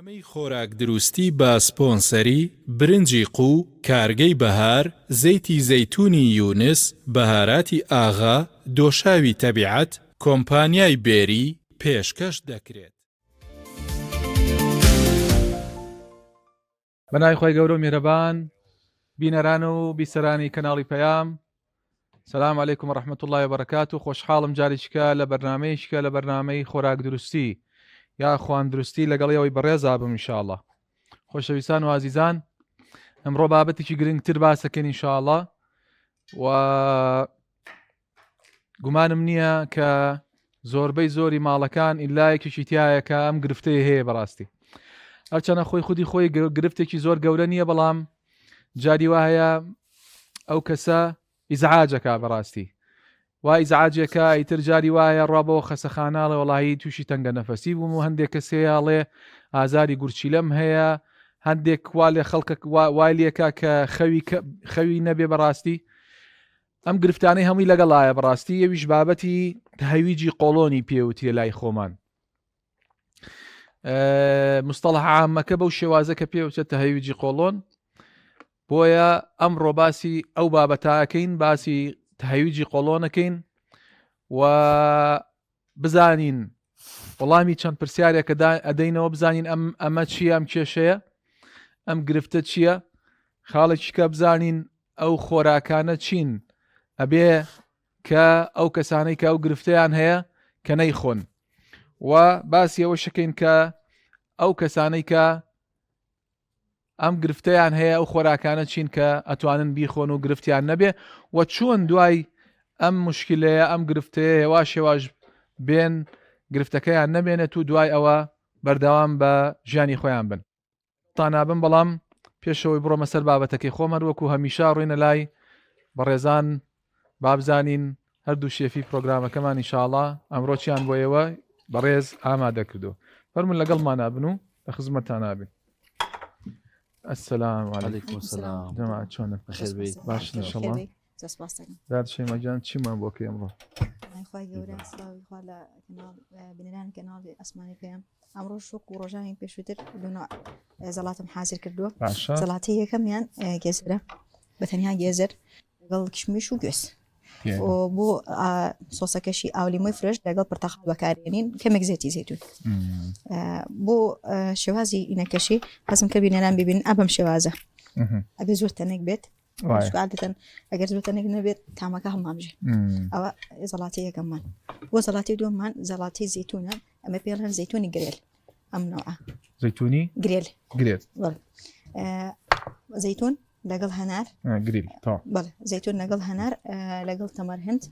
بەرنامەی خۆراک دروستی بە سپۆنسەری، برنجی قوو، کارگەی بەهار، زەیتی زەیتونی یونس، بەهاراتی ئاغا، دۆشاوی تەبیعەت، کۆمپانیای بێری، پێشکەش دەکرێت. بە ناوی خوای گەورە و میهرەبان بینەران و بیسەرانی کەناڵی پەیام سلام علیکم و رحمة الله وبرکاته خۆشحاڵم جارێکیکە لە بەرنمەیەکیکە لە بەرنمەی خۆراک دروستی یا خوان دروستی لەگەڵ ئەوەی بەڕێزا بم ئینشاءاللە خۆشەویستان و ئازیزان ئەمڕۆ بابەتێکی گرنگتر باسەکەین ئینشاءاللە و گومانم نییە کە زۆربەی زۆری ماڵەکان ئیلایەکیشی تایە کە ئەم گرفتەی هەیە بەڕاستی هەرچەنە خۆی خودی خۆی گرفتێکی زۆر گەورە نییە بەڵام جاری وا هەیە ئەو کەسە ئیزعاجەکە بەڕاستی وا ئیزعاجێکە ئیتر جاری وایە ڕوا بۆ خەسەخاناڵێ وەڵی تووشی تەنگە نەفەسی بووم و هەندێک کەسەیەڵێ ئازاری گورچیلەم هەیە هەندێک وا لێ خەڵکە وای لێکا کە خەوی خەوی نەبێ بەڕاستی ئەم گرفتانەی هەمووی لەگەڵایە بەڕاستی ئەویش بابەتی تهەویجی قۆڵۆنی پێوترێ لای خۆمان مستەڵح عامەکە بەو شێوازە کە پێوتێت تهەویجی قۆڵۆن بۆیە ئەمڕۆ باسی ئەو بابەتاکەین باسی تهەویجی قۆڵۆنەکەین و بزانین وەڵامی چەند پرسیارێکە ئەدەینەوە بزانین ئەم ئەمە چییە ئەم کێشەیە ئەم گرفتە چییە خاڵێکی کە بزانین ئەو خۆراکانە چین ئەبێ کە ئەو کەسانەی کە ئەو گرفتیان هەیە کە نەیخۆن و باسی ئەوە شکەین کە ئەو کەسانەی کە ئەم گرفتەیان هەیە ئەو خۆراکانە چین کە ئەتوانن بیخۆن و گرفتیان نەبێ و چۆن دوای ئەم مشکلەیە ئەم گرفتەیە هێواش هێواش بێن گرفتەکەیان نەمێنێت و دوای ئەوە بەردەوام بە ژیانی خۆیان بن تانابم بەڵام پێشەوەی بڕۆمە سەر بابەتەکەی خۆم هەر وەکو هەمیشە ڕوینە لای بەڕێزان بابزانین هەردوو شێفی پرۆگرامەکەمان ئینشاڵا ئەمڕۆ چیان بۆ ئێوە بەڕێز ئامادە کردو فەرمون لەگەڵمانا بن و لە خزمەتتان بین السلام علیکم السلام جەماعەت چۆنن بەخێر بێیت باش ئینشاڵا داد شەیما گیان چیمان بۆ کەی ئەمڕۆ خوای گەورە سڵاوی خوا لە کەناڵ بینەرانی کەناڵی ئەسمانی پێم ئەمڕۆ شۆک و ڕۆژانی پێشووتر دوو زەڵاتم حازر کردووە باشە زەڵاتی یەکەمیان گێزرە بە تەنیا گێزەر لەگەڵ کشمیش و گوێز بۆ سۆسەکەشی ئاولیمۆی فرێش لەگەڵ پرتەقاڵ بەکارێنین کەمێک زێتی زیتون بۆ شێوازی ئینەکەشی حەزم کە بینەران ببین ئەبم شێوازە ئەبێ زۆر تەنێک بێت عادەتەن ئەگەر زۆر تەنێک نەبێت تامەکە هەڵنابژێ ئەوە زەڵاتی یەکەممان بۆ زەڵاتی دووەممان زەڵاتی زیتونە ئەمە پێڵێن زیتونی گرێل ئەم نوعە زیتونی گرێل گرێل زیتون لەگەڵ هەنار گریل بەڵێ زەیتون لەگەڵ هەنار لەگەڵ تەمەرهند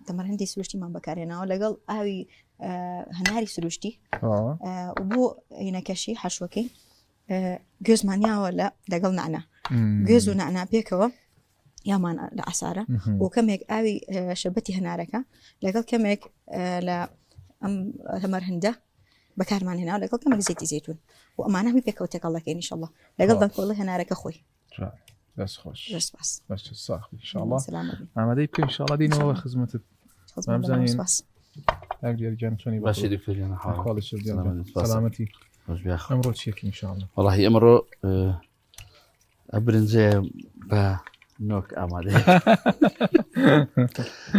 تەمەرهندی سروشتیمان بەکارێناوە لەگەڵ ئاوی هەناری سروشتی بۆ هینەکەشی حەشوەکەی گوێزمانیاوە لە لەگەڵ نعنا گوێز و نعنا پێکەوە یامان لە عسارە و کەمێک ئاوی شربەتی هەنارەکە لەگەڵ کەمێک لە ئەم هەمەرهندە بەکارمان هێناوە لەگەڵ کەمێک زەیتی زەیتون و ئەمانە هەمووی پێکەوە تێکەڵ دەکەین ئینشەڵڵا لەگەڵ دەنکۆڵی هەنارەکە خۆی دەست خۆش زۆر سپاس بەس ساخ بی ئینشاءاللە سەلامەت بی. ئامادەی بکەین ئینشاءاللە دینەوە خزمەتت خزمەت بزانین. بەناو سپاس کاک دیار گیان چۆنی باشی دکتۆر گیان حاڵ خواڵی شێر گیان سەلامەت، سپاس. سەلامەتی خۆش بێ خوا. ئەمڕۆ چیەکەین ئینشاءاللە وەڵاهی ئەمڕۆ ئە برنجەیە بە نۆک ئامادە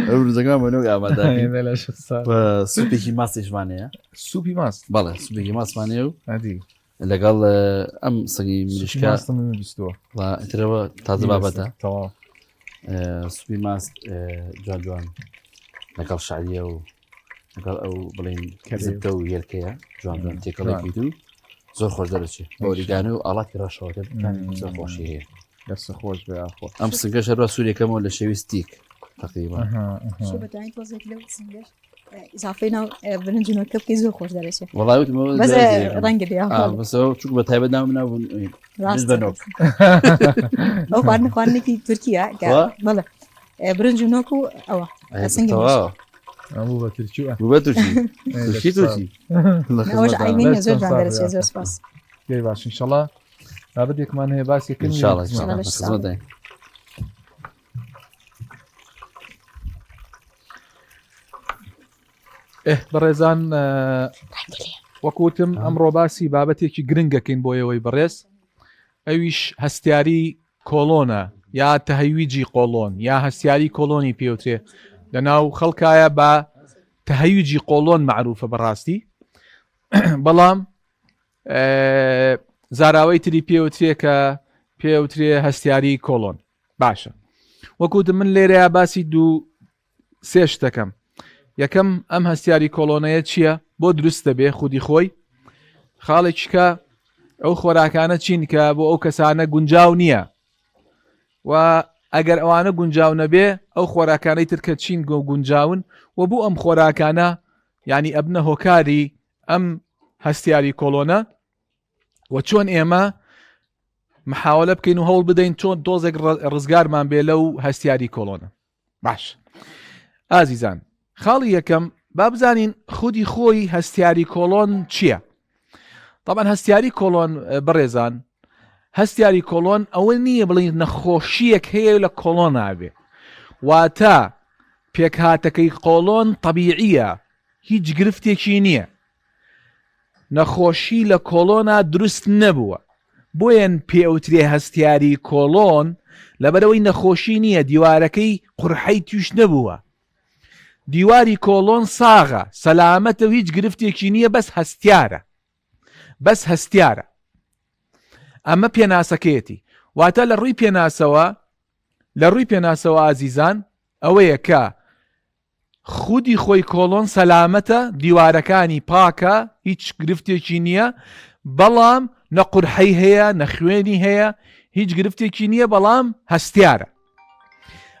ئەو برنجەکان بە نۆک ئامادە بە سوپێکی ماستیشمان هەیە سوپی ماست بەڵێ سوپێکی ماستمان هەیە و ئەدی لەگەڵ ئەم سنگی مریشکە ماستم بیستووە ئیترەوە تازە بابەتە تەواو سوپی ماست جوان جوان لەگەڵ شعریە و لەگەڵ ئەو بڵین زبدە و یەلکەیە جوان جوان تێکەڵێکی و زۆر خۆش دەرەچێت بۆریگانە و ئاڵاتی ڕەشەوە زۆر خۆشی هەیە دەست خۆش بێ ئاخۆ ئەم سنگەش هەروە سوورێکەمەوە لە شێوی ستیک تقریبا تۆزێک لەو سنگەش ئیزافەی ناو برنج و نۆکە بکەی زۆر خۆش دەرەچێت وەڵای وتم ئەوە بەس زیاد دەکەم. ڕەنگە بێ ئا، بەس ئەوە چونکە بە تایبەت ناوم ناوبوون ڕاستە. بە نۆک ئەو خواردنە خواردنێکی تورکیە کە وا؟ بەڵێ برنج و نۆک و ئەوە ئەی، سنگی تەواو. ئەموو بە تورکی و بوو بە تورکی ئەی، تورکی لە تورکی لە ئەوەش خزمەتان. ئایمینە زۆر لەشتان جوان ساغ دەرەچێت بێ. زۆر سپاس دەی باش ئینشەڵا بابەتێکمان هەیە باسێکردن ئینشاڵڵا، ئینشاڵڵا. ئینشاڵڵا. لە خزمەتداین. ئێ بەڕێزان ڕەنگی لێ. وەکوتم ئەمڕۆ باسی بابەتێکی گرنگەکەین بۆ ئێوەی بەڕێز ئەویش هەستیاری کۆڵۆنە یا تەهەیوجی قۆڵۆن یا هەستیاری کۆڵۆنی پێوترێ لە ناو خەڵکایە بە تەهەیوجی قۆڵۆن معروفە بەڕاستی بەڵام زاراوەی تری پێوترێ کە پێوترێ هەستیاری کۆڵۆن باشە وەکوتم من لێرەیە باسی دوو سێ شتەکەم یەکەم ئەم هەستیاری کۆڵۆنەیە چییە بۆ دروست دەبێ خودی خۆی خاڵێکیکە ئەو خۆراکانە چین کە بۆ ئەو کەسانە گونجاو نییە و ئەگەر ئەوانە گونجاو نەبێ ئەو خۆراکانەی ترکە چین گۆ گونجاون و بۆ ئەم خۆراکانە ینی ئەبنە هۆکاری ئەم هەستیاری کۆڵۆنە و چۆن ئێمە محاولە بکەین و هەوڵ بدەین چۆن دۆزێک ڕزگارمان بێ لەو هەستیاری کۆڵۆنە باش ئازیزان خاڵی یەکەم با بزانین خودی خۆی هەستیاری کۆڵۆن چییە؟ طبعا هەستیاری کۆڵۆن بەڕێزان هەستیاری کۆڵۆن ئەوە نییە بڵین نەخۆشیەک هەیە لە کۆڵۆن نابێ واتە پێکهاتەکەی قۆڵۆن طبیعیە هیچ گرفتێکی نییە نەخۆشی لە کۆڵۆنا دروست نەبووە بۆیەن پێوترێ هەستیاری کۆڵۆن لەبەرەوەی نەخۆشی نییە دیوارەکەی قورحەی توش نەبووە دیواری کۆڵۆن ساغە سەلامەتە و هیچ گرفتێکی نییە بەس هەستیارە بەس هەستیارە ئەمە پێناسەکەیەتی واتە لە ڕووی پێناسەوە لە ڕووی پێناسەوە ئازیزان ئەوەیە کە خودی خۆی کۆڵۆن سەلامەتە دیوارەکانی پاکە هیچ گرفتێکی نییە بەڵام نە قورحەی هەیە نە خوێنی هەیە هیچ گرفتێکی نییە بەڵام هەستیارە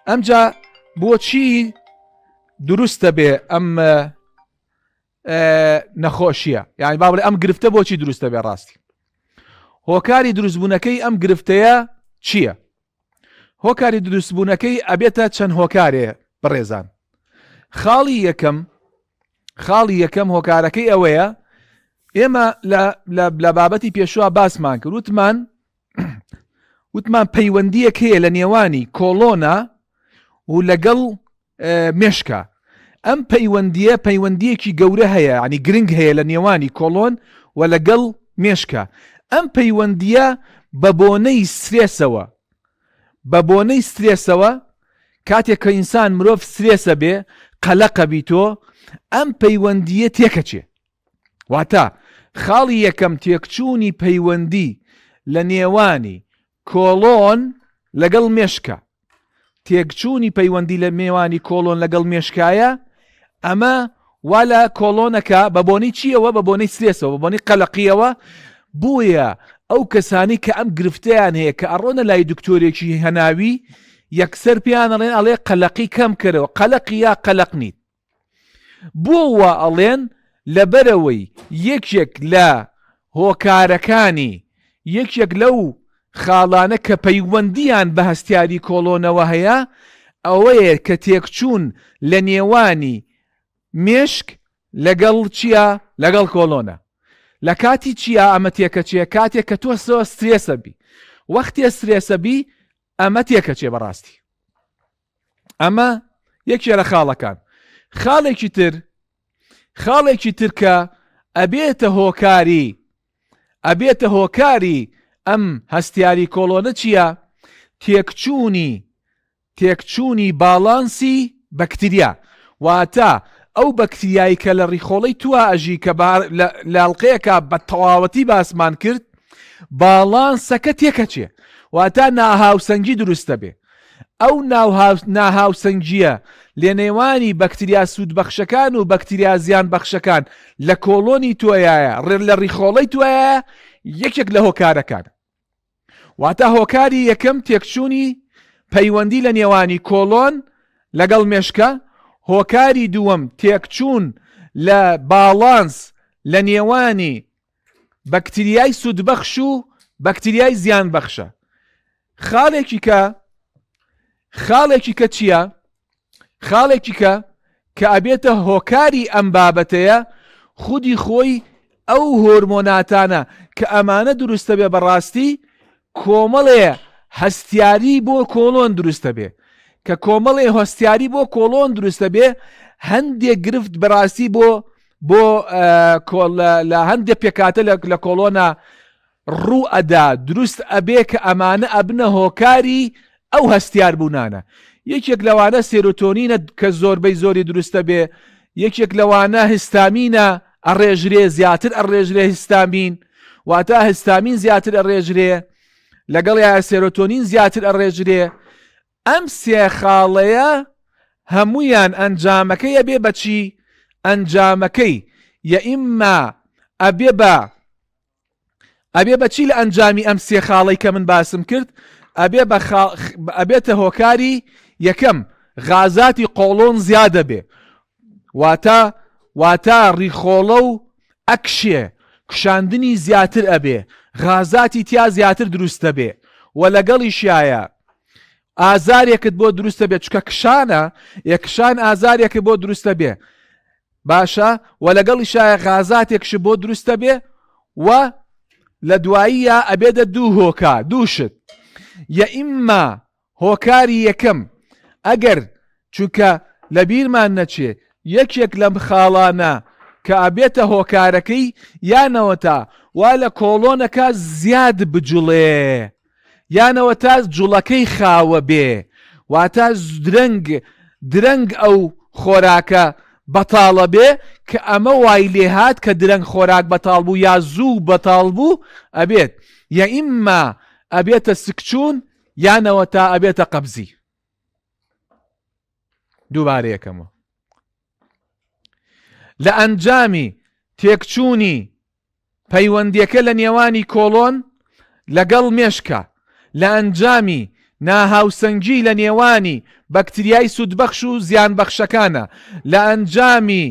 ئەمجا بۆچی دروستە بێ ئەم نەخۆشیە یعنی با بڵێ ئەم گرفتە بۆچی دروستە بێ ڕاستی هۆکاری دروستبوونەکەی ئەم گرفتەیە چییە؟ هۆکاری دروستبوونەکەی ئەبێتە چەند هۆکارێ بەڕێزان خاڵی یەکەم خاڵی یەکەم هۆکارەکەی ئەوەیە ئێمە لە بابەتی پێشوە باسمان کرد وتمان وتمان پەیوەندیەک هەیە لە نێوانی کۆڵۆنا و لەگەڵ مێشکە ئەم پەیوەندیە پەیوەندیەکی گەورە هەیە ینی گرنگ هەیە لە نێوانی کۆڵۆن و لەگەڵ مێشکە ئەم پەیوەندیە بە بۆنەی سترێسەوە بە بۆنەی سترێسەوە کاتێک کە ئینسان مرۆڤ سترێسە بێ قەلەقە بیتۆ ئەم پەیوەندیە تێکەچێ واتە خاڵی یەکەم تێکچوونی پەیوەندی لە نێوانی کۆڵۆن لەگەڵ مێشکە تێکچوونی پەیوەندی لە نێوانی کۆڵۆن لەگەڵ مێشکایە ئەمە وا لە کۆڵۆنەکە بە بۆنی چیەوە بە بۆنەی سترێسەوە بە بۆنی قەلەقیەوە بۆیە ئەو کەسانی کە ئەم گرفتیان هەیە کە ئەڕۆنە لای دکتۆرێکی هەناوی یەکسەر پێیان ئەڵێن ئەڵێ قەلەقی کەم کەرەوە قەلەقی یا قەلەق نیت بۆ وا ئەڵێن لەبەرئەوەی یەکێک لە هۆکارەکانی یەکێک لەو خاڵانە کە پەیوەندیان بە هەستیاری کۆڵۆنەوە هەیە ئەوەیە کە تێکچوون لە نێوانی مێشک لەگەڵ چیا لەگەڵ کۆڵۆنە لە کاتی چیا ئەمە تێکەچێ کاتێک کە تۆ سترێسە بی وەختێ سترێسە بی ئەمە تێکەچێ بەڕاستی ئەمە یەکێ لە خاڵەکان خاڵێکی تر خاڵێکی تر کە ئەبێتە هۆکاری ئەبێتە هۆکاری ئەم هەستیاری کۆڵۆنە چییە تێکچوونی تێکچوونی باڵانسی بەکتریا واتە ئەو بەکتریایی کە لە ڕیخۆڵەی توا ئەژی کە لە ئەڵقەیەکە بە تەواوەتی باسمان کرد باڵانسەکە تێکەچێ واتە ناهاوسەنگی دروستە بێ ئەو ناهاوسەنگییە لەنێوانی بەکتریا سوودبەخشەکان و بەکتریا زیانبەخشەکان لە کۆڵۆنی تۆیایە لە ڕیخۆڵەی تۆیایە یەکێک لە هۆکارەکانە. واتە هۆکاری یەکەم تێکچوونی پەیوەندی لە نێوانی کۆڵۆن لەگەڵ مێشکە، هۆکاری دووەم تێکچوون لە باڵانس لە نێوانی بەکتریای سوودبەخش و بەکتریای زیانبەخشە. خاڵێکی کە خاڵێکی کە چییە؟ خاڵێکی کە کە ئەبێتە هۆکاری ئەم بابەتەیە خودی خۆی ئەو هۆرمۆناتانە کە ئەمانە دروستە بێ بەڕاستی کۆمەڵێ هەستیاری بۆ کۆڵۆن دروستە بێ کە کۆمەڵێ هەستیاری بۆ کۆڵۆن دروستە بێ هەندێک گرفت بەڕاستی بۆ بۆ لە هەندێک پێکاتە لە کۆڵۆنا ڕوو ئەدا دروست ئەبێ کە ئەمانە ئەبنە هۆکاری ئەو هەستیار بوونانە یەکێک لەوانە سێرۆتۆنینە کە زۆربەی زۆری دروستە بێ یەکێک لەوانە هستامینە ئەڕێژرێ زیاتر ئەڕێژرێ هستامین واتە هستامین زیاتر ئەڕێژرێ لەگەڵ یا سێرۆتۆنین زیاتر ئەڕێژرێ ئەم سێ خاڵەیە هەموویان ئەنجامەکەی ئەبێ بە چی؟ ئەنجامەکەی یە ئیمما ئەبێ بە ئەبێ بە چی لە ئەنجامی ئەم سێ خاڵەی کە من باسم کرد ئەبێ بە ئەبێتە هۆکاری یەکەم غازاتی قۆڵۆن زیادە بێ واتە واتە ڕیخۆڵە و ئەکشێ کشاندنی زیاتر ئەبێ غازاتی تیا زیاتر دروستە بێ و لەگەڵیشیایە ئازارێکت بۆ دروستە بێت چکە کشانە یەکشان ئازارێکە بۆ دروستە بێ باشە و لەگەڵیشایە غازاتێکش بۆ دروستە بێ و لە دواییە ئەبێدە دوو هۆکا دوو شت یە ئیمما هۆکاری یەکەم، ئەگەر، چونکە لەبیرمان نەچێ یەکێک لەم خاڵانە کە ئەبێتە هۆکارەکەی یانەوەتا وا لە کۆڵۆنەکە زیاد بجوڵێ یانەوەتا جوڵەکەی خاوە بێ واتە درەنگ درەنگ ئەو خۆراکە بەتاڵە بێ کە ئەمە وای لێهات کە درەنگ خۆراک بەتاڵ بوو یا زوو بەتاڵ بوو ئەبێت یە ئیمما ئەبێتە سکچوون یانەوە تا ئەبێتە قەبزی دووبارەیەکەمەوە لە ئەنجامی تێکچوونی پەیوەندیەکە لە نێوانی کۆڵۆن لەگەڵ مێشکە لە ئەنجامی ناهاوسەنگی لە نێوانی بەکتریای سوودبەخش و زیانبەخشەکانە لە ئەنجامی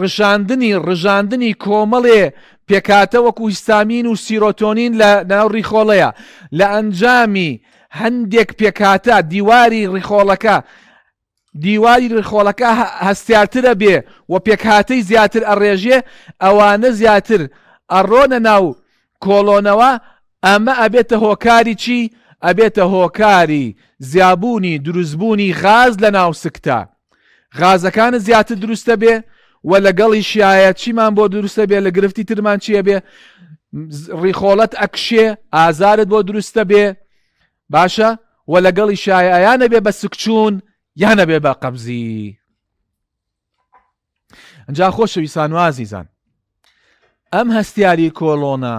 ڕژاندنی ڕژاندنی کۆمەڵێ پێکهاتە وەکو هیستامین و سیرۆتۆنین لە ناو ڕیخۆڵەیە لە ئەنجامی هەندێک پێکهاتە دیواری ڕیخۆڵەکە دیواری ڕیخۆڵەکە هەستیارترە بێ و پێکهاتەی زیاتر ئەڕێژێ ئەوانە زیاتر ئەڕۆنە ناو کۆڵۆنەوە ئەمە ئەبێتە هۆکاری چی؟ ئەبێتە هۆکاری زیابوونی دروستبوونی غاز لە ناو سکتا غازەکانت زیاتر دروستە بێ و لەگەڵیشیایە چیمان بۆ دروستە بێ لە گرفتی ترمان چییە بێ ڕیخۆڵەت ئەکشێ ئازارت بۆ دروستە بێ باشە و لەگەڵیشایە یانە بێ بە سکچوون یانە بێ بە قەبزی ئەجا خۆشەویستان و ئازیزان ئەم هەستیاری کۆڵۆنە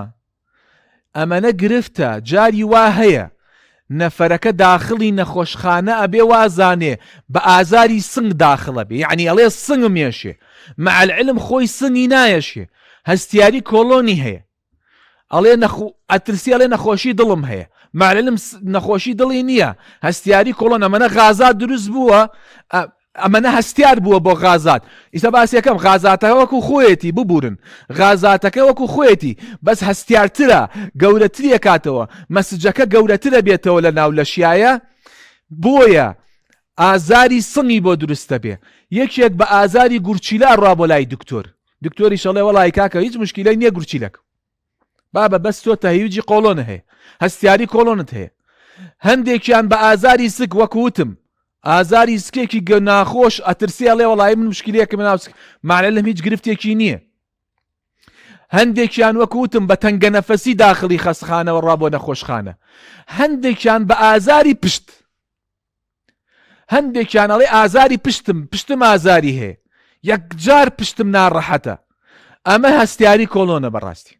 ئەمەنە گرفتە جاری وا هەیە نەفەرەکە داخڵی نەخۆشخانە ئەبێ وازانێ بە ئازاری سنگ داخڵە بێ یعنی ئەڵێ سنگم یەشێ مع العلم خۆی سنگی نایەشێ هەستیاری کۆڵۆنی هەیە ئەڵێ نەخو ئەترسی ئەڵێ نەخۆشی دڵم هەیە معلم نەخۆشی دڵی نییە هەستیاری کۆڵۆن ئەمەنە غازات دروست بووە ئەمەنە هەستیار بووە بۆ غازات ئیستا باسیەکەم غازاتەکە وەکو خۆیەتی ببورن غازاتەکە وەکو خۆیەتی بەس هەستیارترە گەورەتریە کاتەوە مەسجەکە گەورەترە بێتەوە لە ناو لەشیایە بۆیە ئازاری سنگی بۆ دروستە بێ یەکێک بە ئازاری گورچیلە ئەڕوا بۆ لای دکتۆر دکتۆریش ئەڵێ وەڵی کاکە هیچ مشکیلەی نییە گورچیلەکە بابە بەس تۆ تەهیوجی قۆڵۆنە هەیە هەستیاری کۆڵۆنت هەیە هەندێکیان بە ئازاری سک وەکوتم ئازاری سکێکی گە ناخۆش ئەترسی ئەڵێ وەڵی من مشکلەیەکم ناو سک معنە لەم هیچ گرفتێکی نییە هەندێکیان وەکوتم بە تەنگە نەفەسی داخلی خەسخانەوە ڕا بۆ نەخۆشخانە هەندێکیان بە ئازاری پشت هەندێکیان ئەڵێ ئازاری پشتم پشتم ئازاری هەیە یەکجار پشتم ناڕەحەتە ئەمە هەستیاری کۆڵۆنە بەڕاستی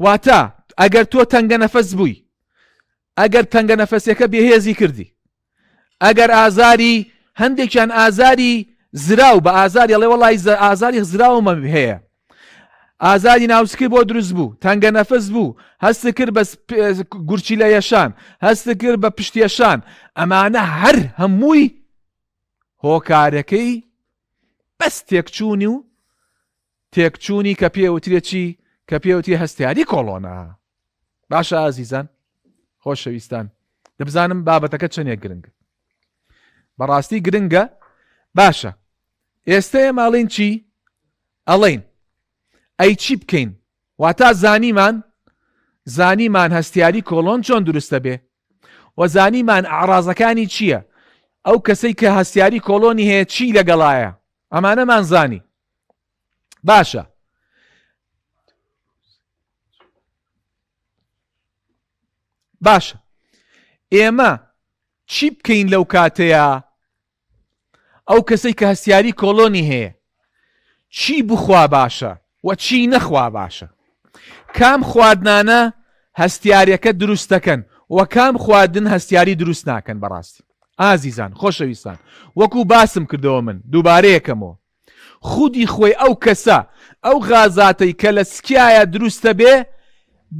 واتە ئەگەر تۆ تەنگە نەفەس بووی ئەگەر تەنگە نەفەسەکە بێهێزی کردی ئەگەر ئازاری هەندێکیان ئازاری زراو بە ئازاری ئەڵێ وەڵی ئازاری زراومە هەیە ئازاری ناوسکی بۆ دروست بوو تەنگە نەفس بوو هەست کرد بە گورچیلە یەشان هەست کرد بە پشتیەشان ئەمانە هەر هەمووی هۆکارەکەی بەس تێکچوونی و تێکچوونی کە پێوترێ چی کە پێوتری هەستیاری کۆڵۆنە باشە ئازیزان خۆشەویستان دەبزانم بابەتەکە چەندێک گرنگ بەڕاستی گرنگە باشە ئێستا ئێمە ئەڵێین چی؟ ئەڵێین ئەی چی بکەین؟ واتا زانیمان زانیمان هەستیاری کۆڵۆن چۆن دروستە بێ و زانیمان ئاڕازەکانی چییە؟ ئەو کەسەی کە هەستیاری کۆڵۆنی هەیە چی لەگەڵایە؟ ئەمانەمان زانی. باشە باشە ئێمە چی بکەین لەو کاتەیە ئەو کەسەی کە هەستیاری کۆڵۆنی هەیە چی بخوا باشە و چی نەخوا باشە؟ کام خواردنانە هەستیارەکە دروست دەکەن و کام خواردن هەستیاری دروست ناکەن بەڕاستی ئازیزان خۆشەویستان وەکو باسم کردەوە من دووبارەیەکەمەوە خودی خۆی ئەو کەسە ئەو غازاتەی کە لە سکیایە دروستە بێ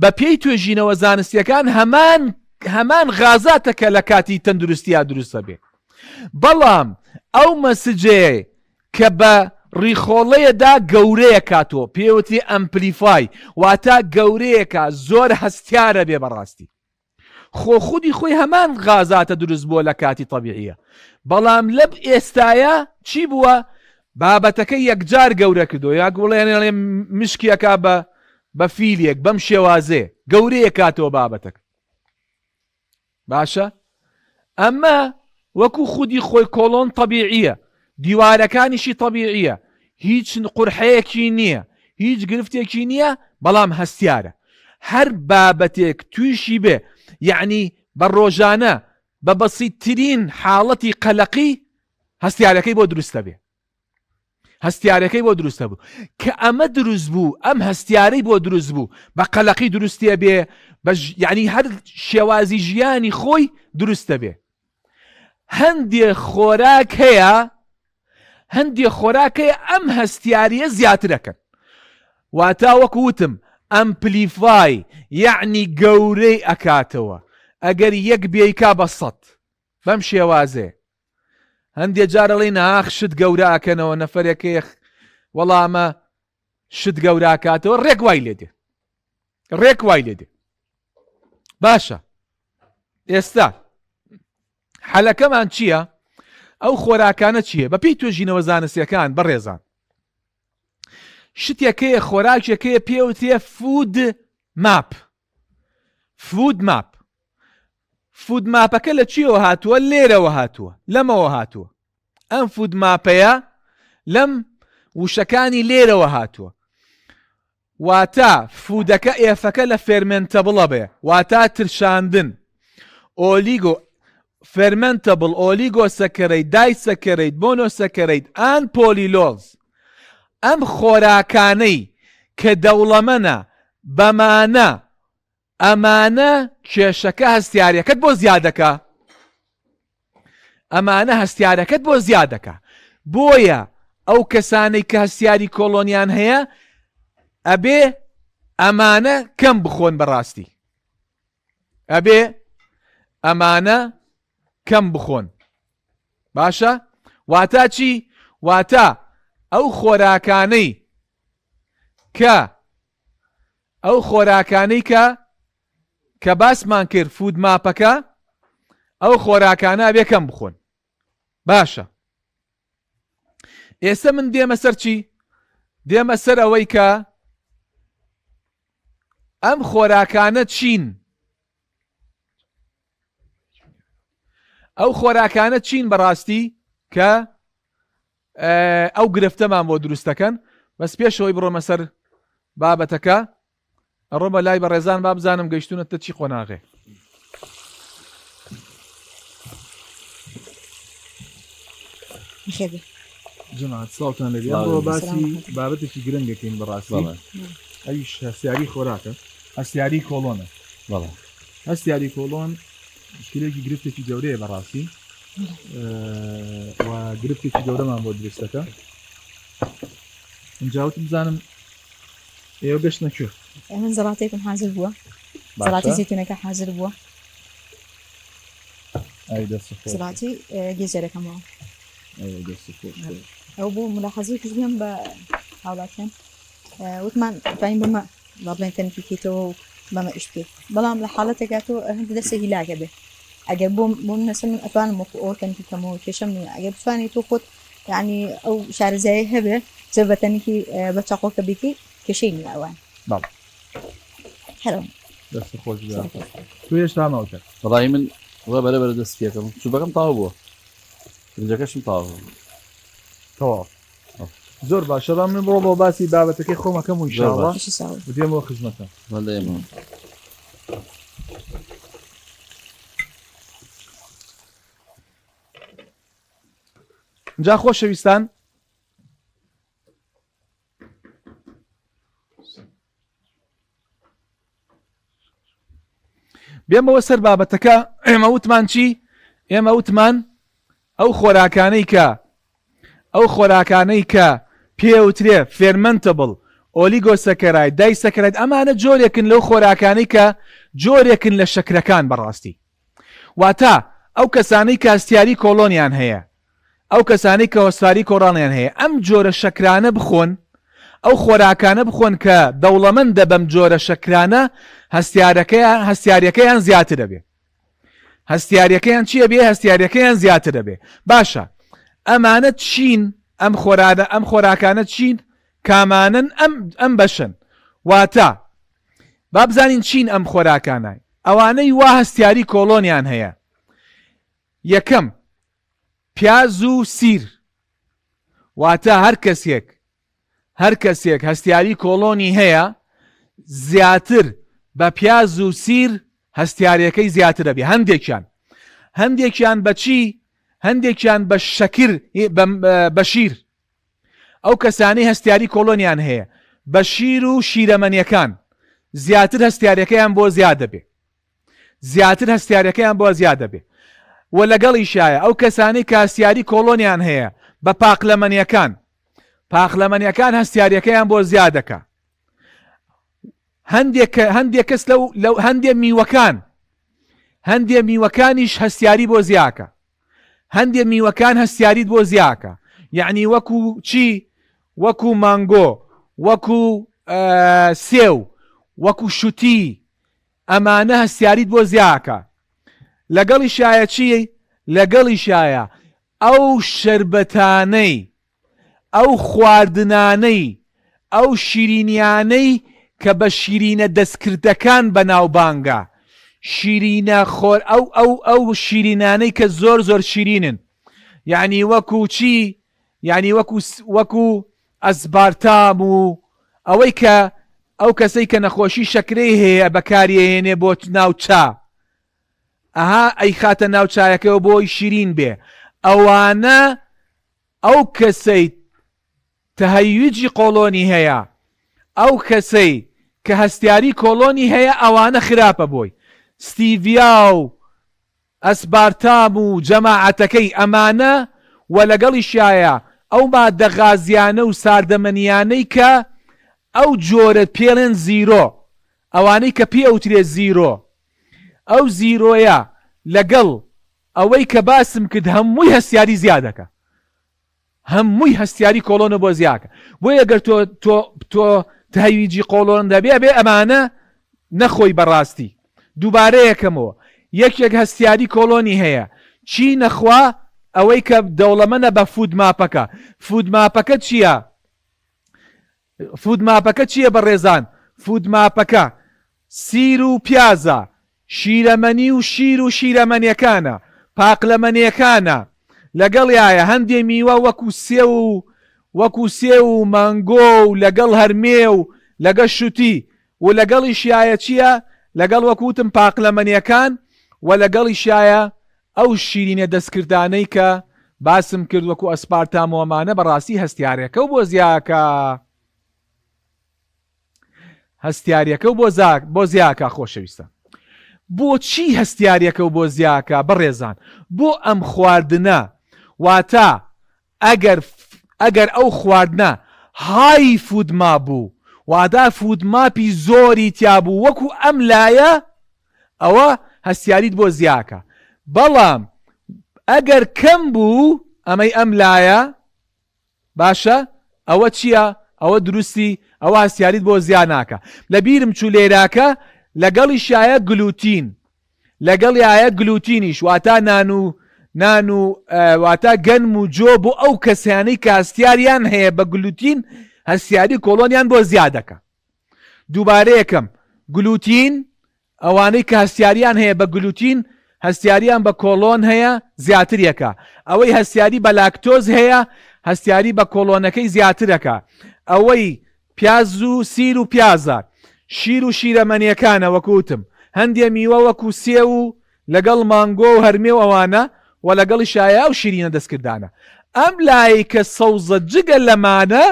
بە پێی توێژینەوە زانستیەکان هەمان هەمان غازاتە کە لە کاتی تەندروستیا دروستە بێ بەڵام ئەو message ەیە کە بە ڕیخۆڵەیەدا گەورەیە کاتۆ پێوتری amplify واتە گەورەیەکە زۆر هەستیارە بێ بەڕاستی خۆ خودی خۆی هەمان غازاتە دروست بووە لە کاتی تەبیعیە بەڵام لەب ئێستاە چی بووە بابەتەکە یەکجار گەورە کردو یا گوڵێنێڵێ مشکیەکە بە بە فیلێک بەم شێوازێ گەورەیە کاتەوە بابەتەکە باشە ئەمە وەکو خودی خۆی کۆڵۆن تەبیعیە دیوارەکانیشی تەبیعیە هیچ قورحەیەکی نییە هیچ گرفتێکی نییە بەڵام هەستیارە هەر بابەتێک تویشی بێ یەعنی بە ڕۆژانە بە بەسیتترین حاڵەتی قەلەقی هەستیارەکەی بۆ دروست دەبێ هەستیارەکەی بۆ دروستە بوو کە ئەمە دروست بوو ئەم هەستیارەی بۆ دروست بوو بە قەلەقی دروستیە بێ بە یعنی هەر شێوازی ژیانی خۆی دروستە بێ هەندێ خۆراک هەیە هەندێ خۆراک هەیە ئەم هەستیاریە زیاترەکەن واتا وەکو وتم amplify یەعنی گەورەی ئەکاتەوە ئەگەر یەک بێیکا بە سەت بەم شێوازێ هەندێ جار ئەڵێن ئاخ شت گەورە ئەکەنەوە نەفەرێکەیە وەڵامە شت گەوراکاتەوە ڕێک وای لێ دێ ڕێک وای لێ دێ باشە ئێستا حەلەکەمان چییە؟ ئەو خۆراکانە چییە؟ بەپێی توێژینەوە زانستیەکان بەڕێزان شتێکەیە خۆراکێکەیە پێوترێ FODMAP FODMAP FODMAP ەکە لە چیەوە هاتووە لێرەوە هاتووە لەمەوە هاتووە ئەم FODMAP ەیە لەم وشەکانی لێرەوە هاتووە واتە food ەکە F ەکە لە fermentable ە بێ واتە ترشاندن oligo fermentable oligosaccharide disaccharide monosaccharide and polyols ئەم خۆراکانەی کە دەوڵەمەنە بەمانە ئەمانە کێشەکە هەستیارەکەت بۆ زیادەکە ئەمانە هەستیارەکەت بۆ زیاد دەکا بۆیە ئەو کەسانەی کە هەستیاری کۆڵۆنیان هەیە ئەبێ ئەمانە کەم بخۆن بەڕاستی ئەبێ ئەمانە کەم بخۆن باشە واتا چی واتا ئەو خۆراکانەی کە ئەو خۆراکانەی کە کە باسمان کرد FODMAP ەکە ئەو خۆراکانە ئەبێ کەم بخۆن باشە ئێستا من دێمە سەر چی دێمە سەر ئەوەی کە ئەم خۆراکانە چین ئەو خۆراکانە چین بەڕاستی کە ئەو گرفتەمان بۆ دروستەکەن بەس پێشەوەی بڕۆمە سەر بابەتەکە ئەڕۆمە لای بەڕێزان با بزانم گەیشتونەتە چی قۆناغێ. جەماعەت سڵاوتان لێبێ ئەمڕۆ باسی بابەتێکی گرنگ دەکەین بەڕاستی ئەویش هەستیاری خۆراکە هەستیاری کۆڵۆنە بەڵێ هەستیاری کۆڵۆن مشکلێکی گرفتێکی گەورەیە بەڕاستی و گرفتێکی گەورەمان بۆ دروستەکە اینجا وتم بزانم ئێوە گەشتنە کوێ؟ من زەڵاتێکم حازر بووە زەڵاتی زیتونەکە حازر بووە زەڵاتی گێزەرەکەمەوە ئەو بۆ ملاحەزەی کردم بە هاوڵاتیان وتمان توانین بمە با بڵێن تەنکی کەیتەوە و بەمە ئیش بکەیت بەڵام لە حاڵەتێکا تۆ هەندە دەستێکی لاکە بێ ئەگەر بۆ بۆ من ئەسڵ من ئەتوانم وەکو ئەوە تەنکی کەمەوە کێشەم نییە ئەگەر بتوانێت تۆ خۆت یعنی ئەو شارەزایی هەبێ زۆر بە تەنکی بە چاقۆکە بیکەی کێشەی نییە ئەوان بەڵێ هەرەوە دەست خۆش بێ تۆ هێشتا ماوتە وەڵی من وە بەرە بەرە دەست پێکەم سوپەکەم تەواو بووە برنجەکەشم تەواو بوو تەواو. زۆر باشە با من بڕۆ بۆ باسی بابەتەکەی خۆمەکەم و ئینشاءاللە دێمەوە خزمەتە. بەڵێ. جا خۆشەویستان بێمەوە سەر بابەتەکە ئێمە وتمان چی ئێمە وتمان ئەو خۆراکانەی کە ئەو خۆراکانەی کە پێوترێ fermentable oligosaccharide disaccharide ئەمانە جۆرێکن لەو خۆراکانەی کە جۆرێکن لە شەکرەکان بەڕاستی واتە ئەو کەسانەی کە هەستیاری کۆڵۆنیان هەیە ئەو کەسانەی کە هەستیاری کۆڵۆنیان هەیە ئەم جۆرە شەکرانە بخۆن، ئەو خۆراکانە بخۆن کە دەوڵەمەندە بەم جۆرە شەکرانە هەستیارەکەیان هەستیاریەکەیان زیاتر ئەبێ. هەستیاریەکەیان چی ئەبێ؟ هەستیاریەکەیان زیاتر ئەبێ. باشە ئەمانە چین؟ ئەم خۆرانە ئەم خۆراکانە چین؟ کامانەن ئەم ئەم بەشەن؟ واتە با بزانین چین ئەم خۆراکانە؟ ئەوانەی وا هەستیاری کۆڵۆنیان هەیە یەکەم پیاز و سیر واتە هەر کەسێک هەر کەسێک هەستیاری کۆڵۆنی هەیە زیاتر بە پیاز و سیر هەستیارەکەی زیاتر ئەبێ هەندێکیان هەندێکیان بە چی هەندێکیان بە شەکر بە شیر ئەو کەسانەی هەستیاری کۆڵۆنیان هەیە بە شیر و شیرەمەنیەکان زیاتر هەستیارەکەیان بۆ زیاد دەبێ زیاتر هەستیارەکەیان بۆ زیاد دەبێ و لەگەڵیشایە ئەو کەسانەی کە هەستیاری کۆڵۆنیان هەیە بە پاقلەمەنیەکان پاقلەمەنیەکان هەستیاریەکەیان بۆ زیاد دەکا هەندێک هەندێک کەس لەو لەو هەندێ میوەکان هەندێ میوەکانیش هەستیاری بۆ زیاکە هەندێ میوەکان هەستیاریت بۆ زیاکە یعنی وەکو چی وەکو مانگۆ وەکو سێو وەکو شوتی ئەمانە هەستیاریت بۆ زیاکە لەگەڵیشایە چی لەگەڵیشایە ئەو شەربەتانەی ئەو خواردنانەی ئەو شیرینیانەی کە بە شیرینە دەستکردەکان بەناوبانگە شیرینە خۆر ئەو ئەو ئەو شیرینانەی کە زۆر زۆر شیرینن یعنی وەکو چی یعنی وەکو وەکو ئەسبارتام و ئەوەی کە ئەو کەسەی کە نەخۆشی شەکرەی هەیە بەکاریەهێنێ بۆ ناو چا ئەها ئەیخاتە ناو چایەکەوە بۆی شیرین بێ ئەوانە ئەو کەسەی تهیجی قۆڵۆنی هەیە ئەو کەسەی کە هەستیاری کۆڵۆنی هەیە ئەوانە خراپە بۆی ستیڤیا و ئەسبارتام و جەماعەتەکەی ئەمانە و لەگەڵیشیایا ئەو ماددە غازیانە و ساردەمەنیانەی کە ئەو جۆرە پێڵێن zero ئەوانەی کە پێ ئەوترێ zero ئەو zero یە لەگەڵ ئەوەی کە باسم کرد هەمووی هەستیاری زیادەکە هەمووی هەستیاری کۆڵۆنە بۆ زیاکە بۆیە گەر تۆ تۆ تۆ تهەیجی قۆڵۆن دەبێ بێ ئەمانە نەخۆی بەڕاستی دووبارە یەکەمەوە یەکێک هەستیاری کۆڵۆنی هەیە چی نەخوا ئەوەی کە دەوڵەمەنە بە FODMAP ەکە FODMAP ەکە چییە؟ FODMAP ەکە چییە بەڕێزان؟ FODMAP ەکە سیر و پیازە، شیرەمەنی و شیر و شیرەمەنیەکانە، پاقلەمەنیەکانە، لەگەڵیایە هەندێ میوە وەکو سێو و وەکو سێو و مانگۆ و لەگەڵ هەرمێ و لەگە شوتی و لەگەڵیشیایە چییە؟ لەگەڵ وەکو وتم پاقلەمەنیەکان و لەگەڵیشیایە ئەو شیرینە دەستکردانەی کە باسم کرد وەکو ئەسپارتام و ئەمانە بەڕاستی هەستیارەکەو بۆ زیاکە هەستیارەکەو بۆ زاک بۆ زیاکە خۆشەویستە بۆچی هەستیارەکەو بۆ زیاکە بەڕێزان بۆ ئەم خواردنە واتە ئەگەر ئەگەر ئەو خواردنە high FODMAP بوو واتا FODMAP ی زۆری تیابوو وەکو ئەم لایە ئەوە هەستیاریت بۆ زیاکە بەڵام ئەگەر کەم بوو ئەمەی ئەم لایە باشە ئەوە چییە ئەوە دروستی ئەوە هەستیاریت بۆ زیا ناکە لە بیرم چوو لێراکە لەگەڵیشایە گلوتین لەگەڵیایە گلوتینیش واتا نان و نان و واتا گەنم و جۆ بۆ ئەو کەسانەی کە هەستیاریان هەیە بە گلوتین هەستیاری کۆڵۆنیان بۆ زیادەکە دووبارە یەکەم گلوتین ئەوانەی کە هەستیاریان هەیە بە گلوتین هەستیاریان بە کۆڵۆن هەیە زیاتر یەکە ئەوەی هەستیاری بە لاکتۆز هەیە هەستیاری بە کۆڵۆنەکەی زیاترەکە ئەوەی پیاز و سیر و پیازە شیر و شیرەمەنیەکانە وەکو وتم هەندێ میوە وەکو سێو و لەگەڵ مانگۆ و هەرمێ و ئەوانە و لەگەڵیشایە ئەو شیرینە دەستکردانە ئەم لایەی کە سەوزە جگە لەمانە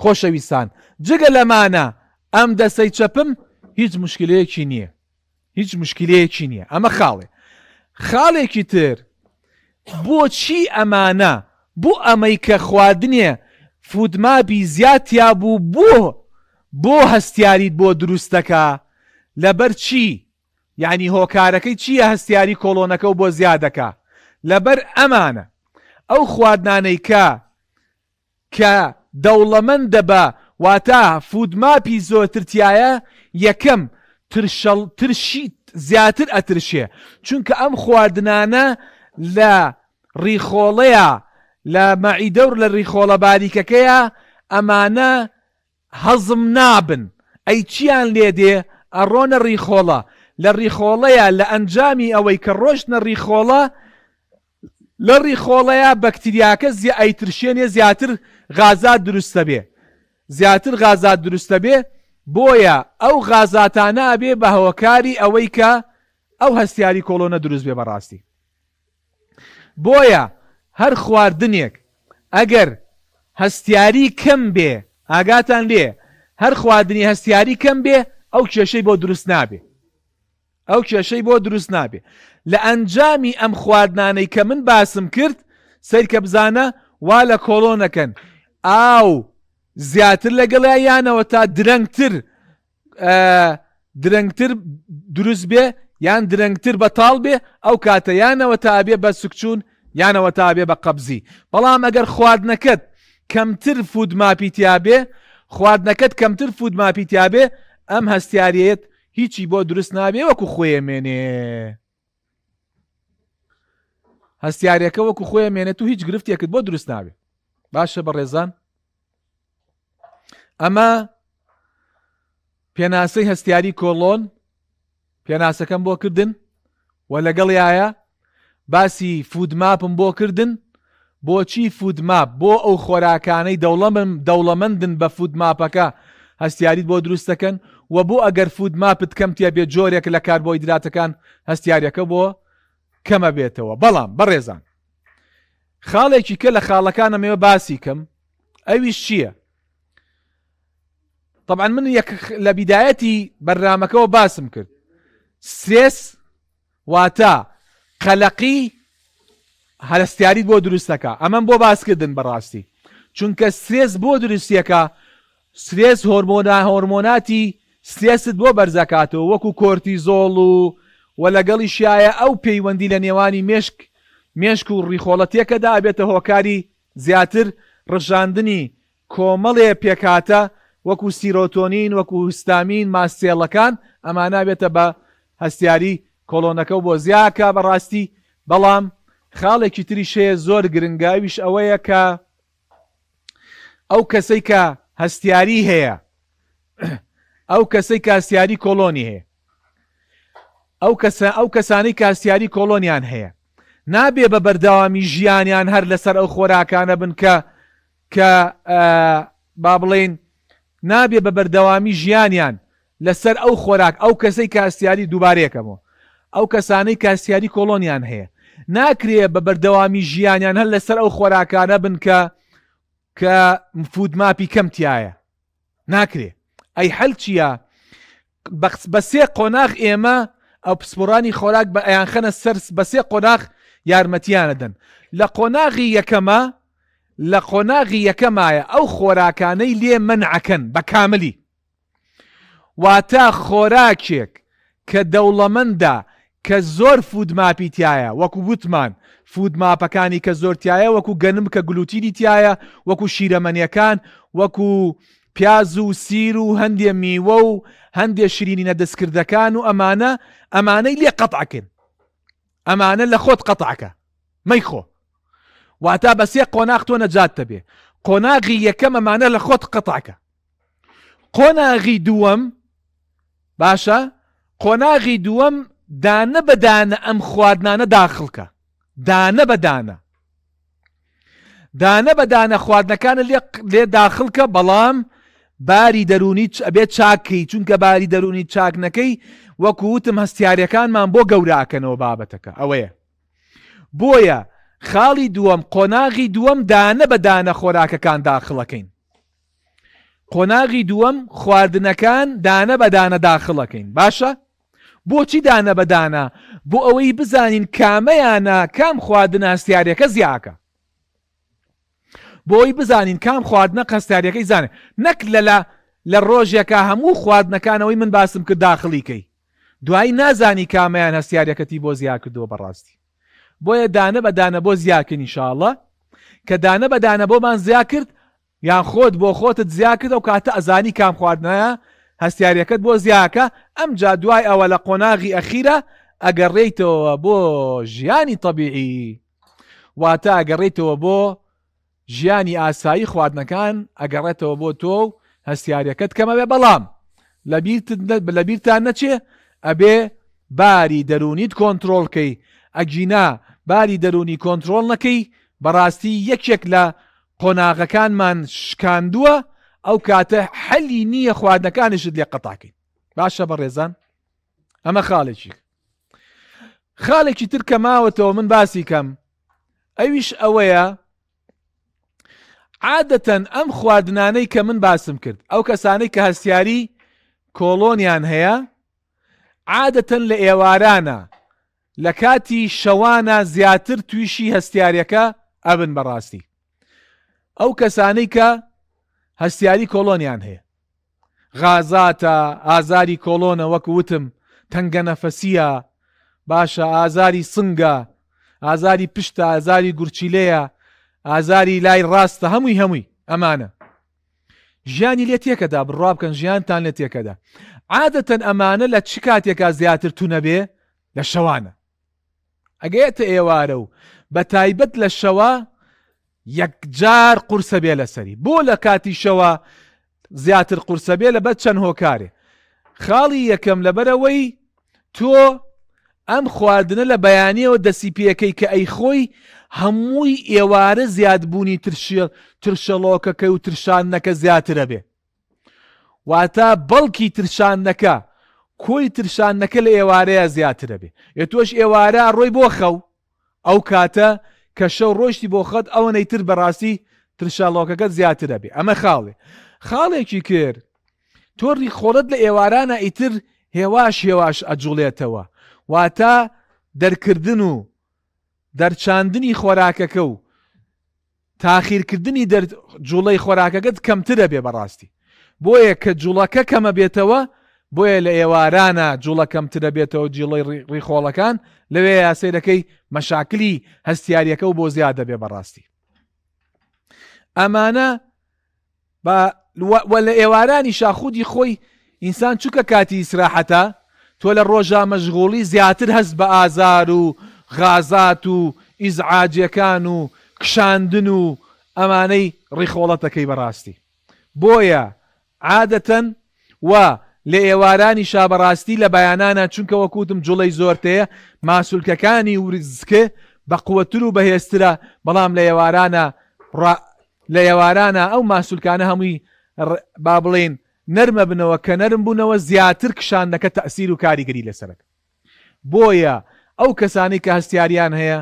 خۆشەویستان جگە لەمانە ئەم دەسەی چەپم هیچ مشکلەیەکی نییە هیچ مشکلەیەکی نییە ئەمە خاڵێ خاڵێکی تر بۆچی ئەمانە بۆ ئەمەی کە خواردنێ FODMAP ی زیاد تیا بوو بۆ بۆ هەستیاریت بۆ دروستەکە لەبەر چی یعنی هۆکارەکەی چییە هەستیاری کۆڵۆنەکە و بۆ زیادەکە لەبەر ئەمانە ئەو خواردنانەی کە کە دەوڵەمەندە بە واتە FODMAP ی زۆرتر تیایە یەکەم ترشەڵ ترشی زیاتر ئەترشێ چونکە ئەم خواردنانە لە ڕیخۆڵەیا لە مەعیدە و لە ڕیخۆڵە باریکەکەیا ئەمانە هەزم نابن ئەی چیان لێ دێ ئەڕۆنە ڕیخۆڵە لە ڕیخۆڵەیا لە ئەنجامی ئەوەی کە ڕۆشتنە ڕیخۆڵە لە ڕیخۆڵەیا بەکتریاکە زیا ئەیترشێنێ زیاتر غازات دروستەبێ زیاتر غازات دروستەبێ بۆیە ئەو غازاتانە ئەبێ بە هۆکاری ئەوەی کە ئەو هەستیاری کۆڵۆنە دروست بێ بەڕاستی بۆیە هەر خواردنێک ئەگەر هەستیاری کەم بێ ئاگاتان لێ هەر خواردنی هەستیاری کەم بێ ئەو کێشەی بۆ دروست نابێ ئەو کێشەی بۆ دروست نابێ لە ئەنجامی ئەم خواردنانەی کە من باسم کرد سەیرکە بزانە وا لە کۆڵۆنەکەن ئاو زیاتر لەگەڵیا یانەوە تا درەنگتر درەنگتر دروست بێ یان درەنگتر بەتاڵ بێ ئەو کاتە یانەوە تا ئەبێ بە سکچوون یانەوە تا ئەبێ بە قەبزی بەڵام ئەگەر خواردنەکەت کەمتر FODMAP ی تیابێ خواردنەکەت کەمتر FODMAP ی تیابێ ئەم هەستیاریەت هیچی بۆ دروست نابێ وەکو خۆی مێنێ هەستیارەکە وەکو خۆی مێنێت و هیچ گرفتێکت بۆ دروست نابێ باشە بەڕێزان ئەمە پێناسەی هەستیاری کۆڵۆن پێناسەکەم بۆ کردن و لەگەڵیایە باسی FODMAP م بۆ کردن بۆچی FODMAP بۆ ئەو خۆراکانەی دەوڵەمن دەوڵەمەندن بە FODMAP ەکە هەستیاریت بۆ دروست دەکەن و بۆ ئەگەر FODMAP ت کەم تێ بێت جۆرێک لە کاربۆهیدراتەکان هەستیاریەکە بۆ کەمە بێتەوە بەڵام بەڕێزان خاڵێکی کە لە خاڵەکانم ئێوە باسی کەم ئەویش چییە؟ طبعا من یەک لە بیدایەتی بەرنامەکەەوە باسم کرد سترێس واتە قەلەقی هەرستیاریت بۆ دروستەکە ئەمەم بۆ باسکردن بەڕاستی چونکە سترێس بۆ دروستیەکە سترێس هۆرمۆنا هۆرمۆناتی سترێست بۆ بەرزەکاتەوە وەکو کۆرتیزۆڵ و و لەگەڵیشیایە ئەو پەیوەندی لە نێوانی مێشک مێشک و ڕیخۆڵە تێکەدا ئەبێتە هۆکاری زیاتر ڕژاندنی کۆمەڵێ پێکهاتە وەکو سیرۆتۆنین، وەکو هیستامین، ماستسێڵەکان، ئەمانە ئەبێتە بە هەستیاری کۆڵۆنەکە و بۆ زیاکە بەڕاستی، بەڵام خاڵێکی تریش هەیە زۆر گرنگە ئەویش ئەوەیە کە ئەو کەسەی کە هەستیاری هەیە ئەو کەسەی کە هەستیاری کۆڵۆنی هەیە ئەو کەسە ئەو کەسانەی کە هەستیاری کۆڵۆنیان هەیە نابێ بە بەردەوامی ژیانیان هەر لەسەر ئەو خۆراکانە بن کە کە با بڵێین نابێ بە بەردەوامی ژیانیان لەسەر ئەو خۆراک ئەو کەسەی کە هەستیاری دووبارەیەکەمەوە ئەو کەسانەی کە هەستیاری کۆڵۆنیان هەیە ناکرێ بە بەردەوامی ژیانیان هەر لەسەر ئەو خۆراکانە بن کە کە FODMAP ی کەم تایە ناکرێ ئەی حەل چییە؟ بە سێ قۆناغ ئێمە ئەو پسپۆرانی خۆراک بە ئەیانخەنە سەر بە سێ قۆناغ یارمەتیانە دەن لە قۆناغی یەکەمە لە قۆناغی یەکەمایە ئەو خۆراکانەی لێ مەنعەکەن بە کاملی واتە خۆراکێک کە دەوڵەمەندە کە زۆر FODMAP ی تیایە وەکو وتمان FODMAP ەکانی کە زۆر تیایە وەکو گەنم کە گلوتینی تیایە وەکو شیرەمەنیەکان وەکو پیاز و سیر و هەندێ میوە و هەندێ شیرینی نەدەستکردەکان و ئەمانە ئەمانەی لێ قەتعکن ئەمانە لە خۆت قەتعکە مەیخۆ واتا بە سێ قۆناغ تۆ نەجات دەبێ قۆناغی یەکەم ئەمانە لە خۆت قەتعکە قۆناغی دووەم باشە قۆناغی دووەم دانە بە دانە ئەم خواردنانە داخڵکە دانە بە دانە. دانە بە دانە خواردنەکانت لێ لێ داخڵ کە بەڵام باری دەروونی ئەبێ چاک کەی چونکە باری دەروونی چاک نەکەی وەکو وتم هەستیارەکانمان بۆ گەوراکەنەوە بابەتەکە ئەوەیە بۆیە خاڵی دووەم قۆناغی دووەم دانە بە دانە خۆراکەکان داخڵەکەین قۆناغی دووەم خواردنەکان دانە بە دانە داخڵەکەین باشە بۆچی دانە بە دانە؟ بۆ ئەوەی بزانین کامەیانە کام خواردنە هەستیارەکە زیاکە. بۆ ئەوەی بزانین کام خواردنە هەستیارەکەی زانێ نەک لە لە لە ڕۆژێکا هەموو خواردنەکانەوەی من باسم کرد داخڵی کەی دوایی نازانی کامەیان هەستیارەکەتی بۆ زیا کردووە بەڕاستی بۆیە دانە بە دانە بۆ زیاکەین ئینشاءاللە کە دانە بە دانە بۆمان زیا کرد یان خۆت بۆ خۆتت زیا کرد ئەو کاتە ئەزانی کام خواردنە هەستیاریەکەت بۆ زیاکە ئەمجا دوای ئەوە لە قۆناغی ئەخیرا ئەگەڕێیتەوە بۆ ژیانی تەبیعی واتە ئەگەڕێیتەوە بۆ ژیانی ئاسایی خواردنەکان ئەگەڕێتەوە بۆ تۆ و هەستیاریەکەت کەمەبێ بەڵام لەبیرتان نەچێ ئەبێ باری دەروونیت کۆنترۆڵ کەی ئەگینا باری دەروونی کۆنترۆڵ نەکەی بەڕاستی یەکێک لە قۆناغەکانمان شکاندووە ئەو کاتە حەلی نییە خواردنەکانیشت لێ قەتاکەین باشە بەڕێزان ئەمە خاڵێکی خاڵێکی تر کە ماوەتەوە من باسی کەم ئەویش ئەوەیە عادەتەن ئەم خواردنانەی کە من باسم کرد ئەو کەسانەی کە هەستیاری کۆڵۆنیان هەیە عادەتەن لە ئێوارانە لە کاتی شەوانە زیاتر تویشی هەستیارەکە ئەبن بەڕاستی ئەو کەسانەی کە هەستیاری کۆڵۆنیان هەیە غازاتە ئازاری کۆڵۆنە وەک وتم تەنگە نەفەسیە باشە ئازاری سنگە ئازاری پشتە ئازاری گورچیلەیە ئازاری لای ڕاستە هەمووی هەمووی ئەمانە ژیانی لێ تێکەدا بڕوا بکەن ژیانتان لێ تێکەدا عادەتەن ئەمانە لە چ کاتێکا زیاتر تونەبێ لە شەوانە ئەگەیەتە ئێوارە و بە تایبەت لە شەوە یەکجار قورسە بێ لەسەری بۆ لە کاتی شەوە زیاتر قورسە بێ لەبەر چەند هۆکارێ خاڵی یەکەم لەبەرەوەی تۆ ئەم خواردنە لە بەیانیەوە دەسی پێکەی کە ئەی خۆی هەمووی ئێوارە زیادبوونی ترشێ ترشەڵۆکەکەی و ترشاندنەکە زیاترە بێ واتە بەڵکی ترشاندنەکە کۆی ترشاندنەکە لە ئێوارەیە زیاترە بێ ئێ تۆش ئێوارە ڕۆی بۆ خەو ئەو کاتە کە شەو ڕۆشتی بۆ خەت ئەوەنەی تر بەڕاستی ترشەڵۆکەکەت زیاترە بێ ئەمە خاڵێ خاڵێکی کرد تۆ ڕیخۆڵت لە ئێوارانە ئیتر هێواش هێواش ئەجوڵێتەوە واتە دەرکردن و دەرچاندنی خۆراکەکە و تاخیرکردنی دەر جوڵەی خۆراکەکەت کەمترە بێ بەڕاستی بۆیە کە جوڵەکە کەمە بێتەوە بۆیە لە ئێوارانە جوڵە کەمترە بێتەوە جیڵەی ڕیخۆڵەکان لەوێ یاسەیرەکەی مەشاکلی هەستیاریەکە و بۆ زیادە بێ بەڕاستی ئەمانە با وە لە ئێوارانیشا خودی خۆی ئینسان چونکە کاتی ئیسراحەتە تۆ لە ڕۆژا مەشغوڵی زیاتر هەست بە ئازار و غازات و ئیزعاجەکان و کشاندن و ئەمانەی ڕیخۆڵەتەکەی بەڕاستی بۆیە عادەتەن و لە ئێوارانیشا بەڕاستی لە بەیانانا چونکە وەک وتم جوڵەی زۆرتەیە ماسولکەکانی ورزکە بەقوەتر و بەهێزترە بەڵام لە ئێوارانە ڕا لە ئێوارانە ئەو ماسولکانە هەمووی با بڵێین نەرمە بنەوە کە نەرم بوونەوە زیاتر کشاندنەکە تەئسیر و کاریگەری لەسەرەکە بۆیە ئەو کەسانەی کە هەستیاریان هەیە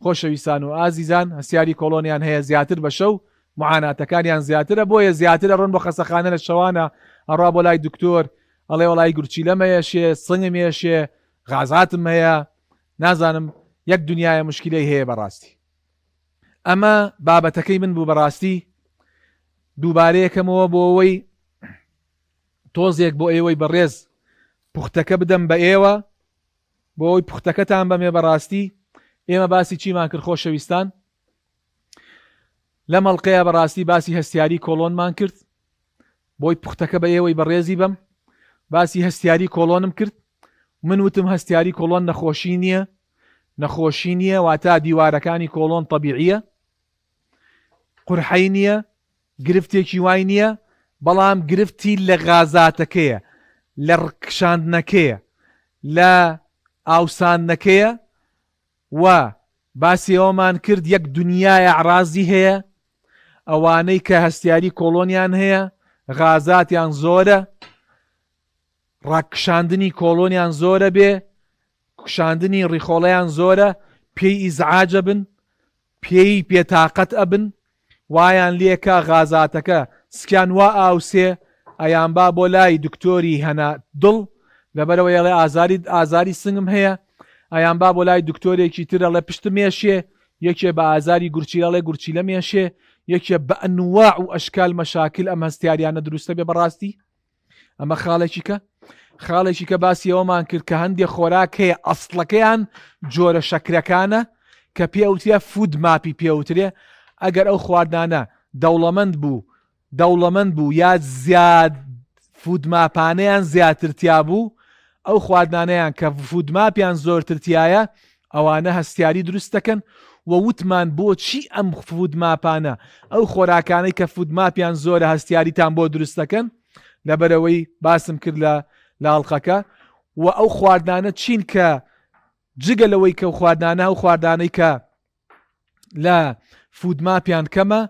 خۆشەویستان و ئازیزان هەستیاری کۆڵۆنیان هەیە زیاتر بە شەو معاناتەکانیان زیاترە بۆیە زیاتر ئەڕۆن بۆ خەسەخانە لە شەوانە ئەڕا بۆ لای دکتۆر ئەڵێ وەڵای گورچیلەم ئەیەشێ سنگم ئێشێ غازاتم هەیە نازانم یەک دنیایە مشکلەی هەیە بەڕاستی ئەمە بابەتەکەی من بوو بەڕاستی دووبارەیەکەمەوە بۆ ئەوەی تۆزێک بۆ ئێوەی بەڕێز پوختەکە بدەم بە ئێوە بۆ ئەوەی پوختەکەتان بەمێ بەڕاستی ئێمە باسی چیمان کرد خۆشەویستان لەم ئەڵقەیە بەڕاستی باسی هەستیاری کۆڵۆنمان کرد بۆی پوختەکە بە ئێوەی بەڕێزی بەم باسی هەستیاری کۆڵۆنم کرد من وتم هەستیاری کۆڵۆن نەخۆشی نییە نەخۆشی نییە واتا دیوارەکانی کۆڵۆن تەبیعیە قورحەی نییە گرفتێکی وای نییە بەڵام گرفتی لە غازاتەکەیە لە ڕکشاندنەکەیە لە ئاوساندنەکەیە و باسی ئەوەمان کرد یەک دنیای ئەعرازی هەیە. ئەوانەی کە هەستیاری کۆڵۆنیان هەیە غازاتیان زۆرە ڕاکشاندنی کۆڵۆنیان زۆرە بێ کشاندنی ڕیخۆڵەیان زۆرە پێی ئیزعاجە بن پێی بێتاقەت ئەبن وایان لێکا غازاتەکە سکیان وا ئاوسێ ئەیانبا بۆ لای دکتۆری هەنا دڵ لەبەرئەوەی ئەڵێ ئازاری ئازاری سنگم هەیە ئەیانبا بۆ لای دکتۆرێکی تر ئەڵێ پشتم ئێشێ یەکێ بە ئازاری گورچیلە ئەڵێ گورچیلەم ئێشێ یەکێ بە ئەنواع و ئەشکال مەشاکل ئەم هەستیاریانە دروستە بێ بەڕاستی ئەمە خاڵێکی کە خاڵێکی کە باسی ئەوەمان کرد کە هەندێک خۆراک هەیە ئەسڵەکەیان جۆرە شەکرەکانە کە پێوترێ FODMAP ی پێوترێ ئەگەر ئەو خواردانە دەوڵەمەند بوو دەوڵەمەند بوو یا زیاد FODMAP انەیان زیاتر تیا بوو ئەو خواردنانەیان کە FODMAP یان زۆرتر تایە ئەوانە هەستیاری دروست دەکەن و وتمان بۆچی ئەم FODMAP انە ئەو خۆراکانەی کە FODMAP یان زۆرە هەستیاریتان بۆ دروست دەکەن لەبەرەوەی باسم کرد لە لە ئەڵقەکە و ئەو خواردنانە چین کە جگە لەوەی کە خواردنانە ئەو خواردانەی کە لە FODMAP یان کەمە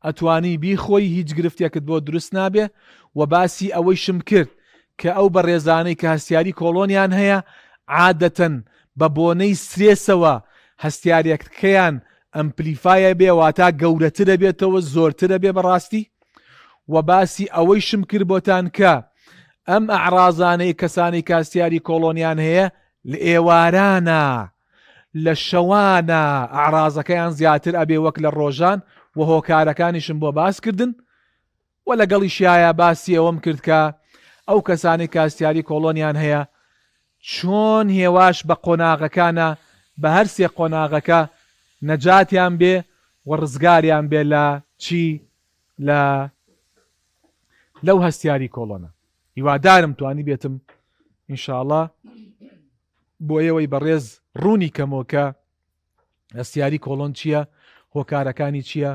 ئەتوانی بیخۆی هیچ گرفتێکت بۆ دروست نابێ و باسی ئەوەیشم کرد کە ئەو بەڕێزانەی کە هەستیاری کۆڵۆنیان هەیە عادەتەن بە بۆنەی سترێسەوە هەستیارێکەکەیان amplify ە بێ واتا گەورەترە بێتەوە زۆرترە بێ بەڕاستی و باسی ئەوەیشم کرد بۆتان کە ئەم ئەعرازانەی کەسانی کە هەستیاری کۆڵۆنیان هەیە لە ئێوارانە لە شەوانە ئەعرازەکەیان زیاتر ئەبێ وەک لە ڕۆژان و هۆکارەکانیشم بۆ باس کردن و لەگەڵیشیایا باسی ئەوەم کرد کە ئەو کەسانەی کە هەستیاری کۆڵۆنیان هەیە چۆن هێواش بە قۆناغەکانە بە هەر سێ قۆناغەکە نەجاتیان بێ و ڕزگاریان بێ لە چی لە لەو هەستیاری کۆڵۆنە هیوادارم توانی بێتم ئینشاءڵا بۆ ئێوەی بەڕێز ڕوونی کەمەوە کە هەستیاری کۆڵۆن چییە هۆکارەکانی چییە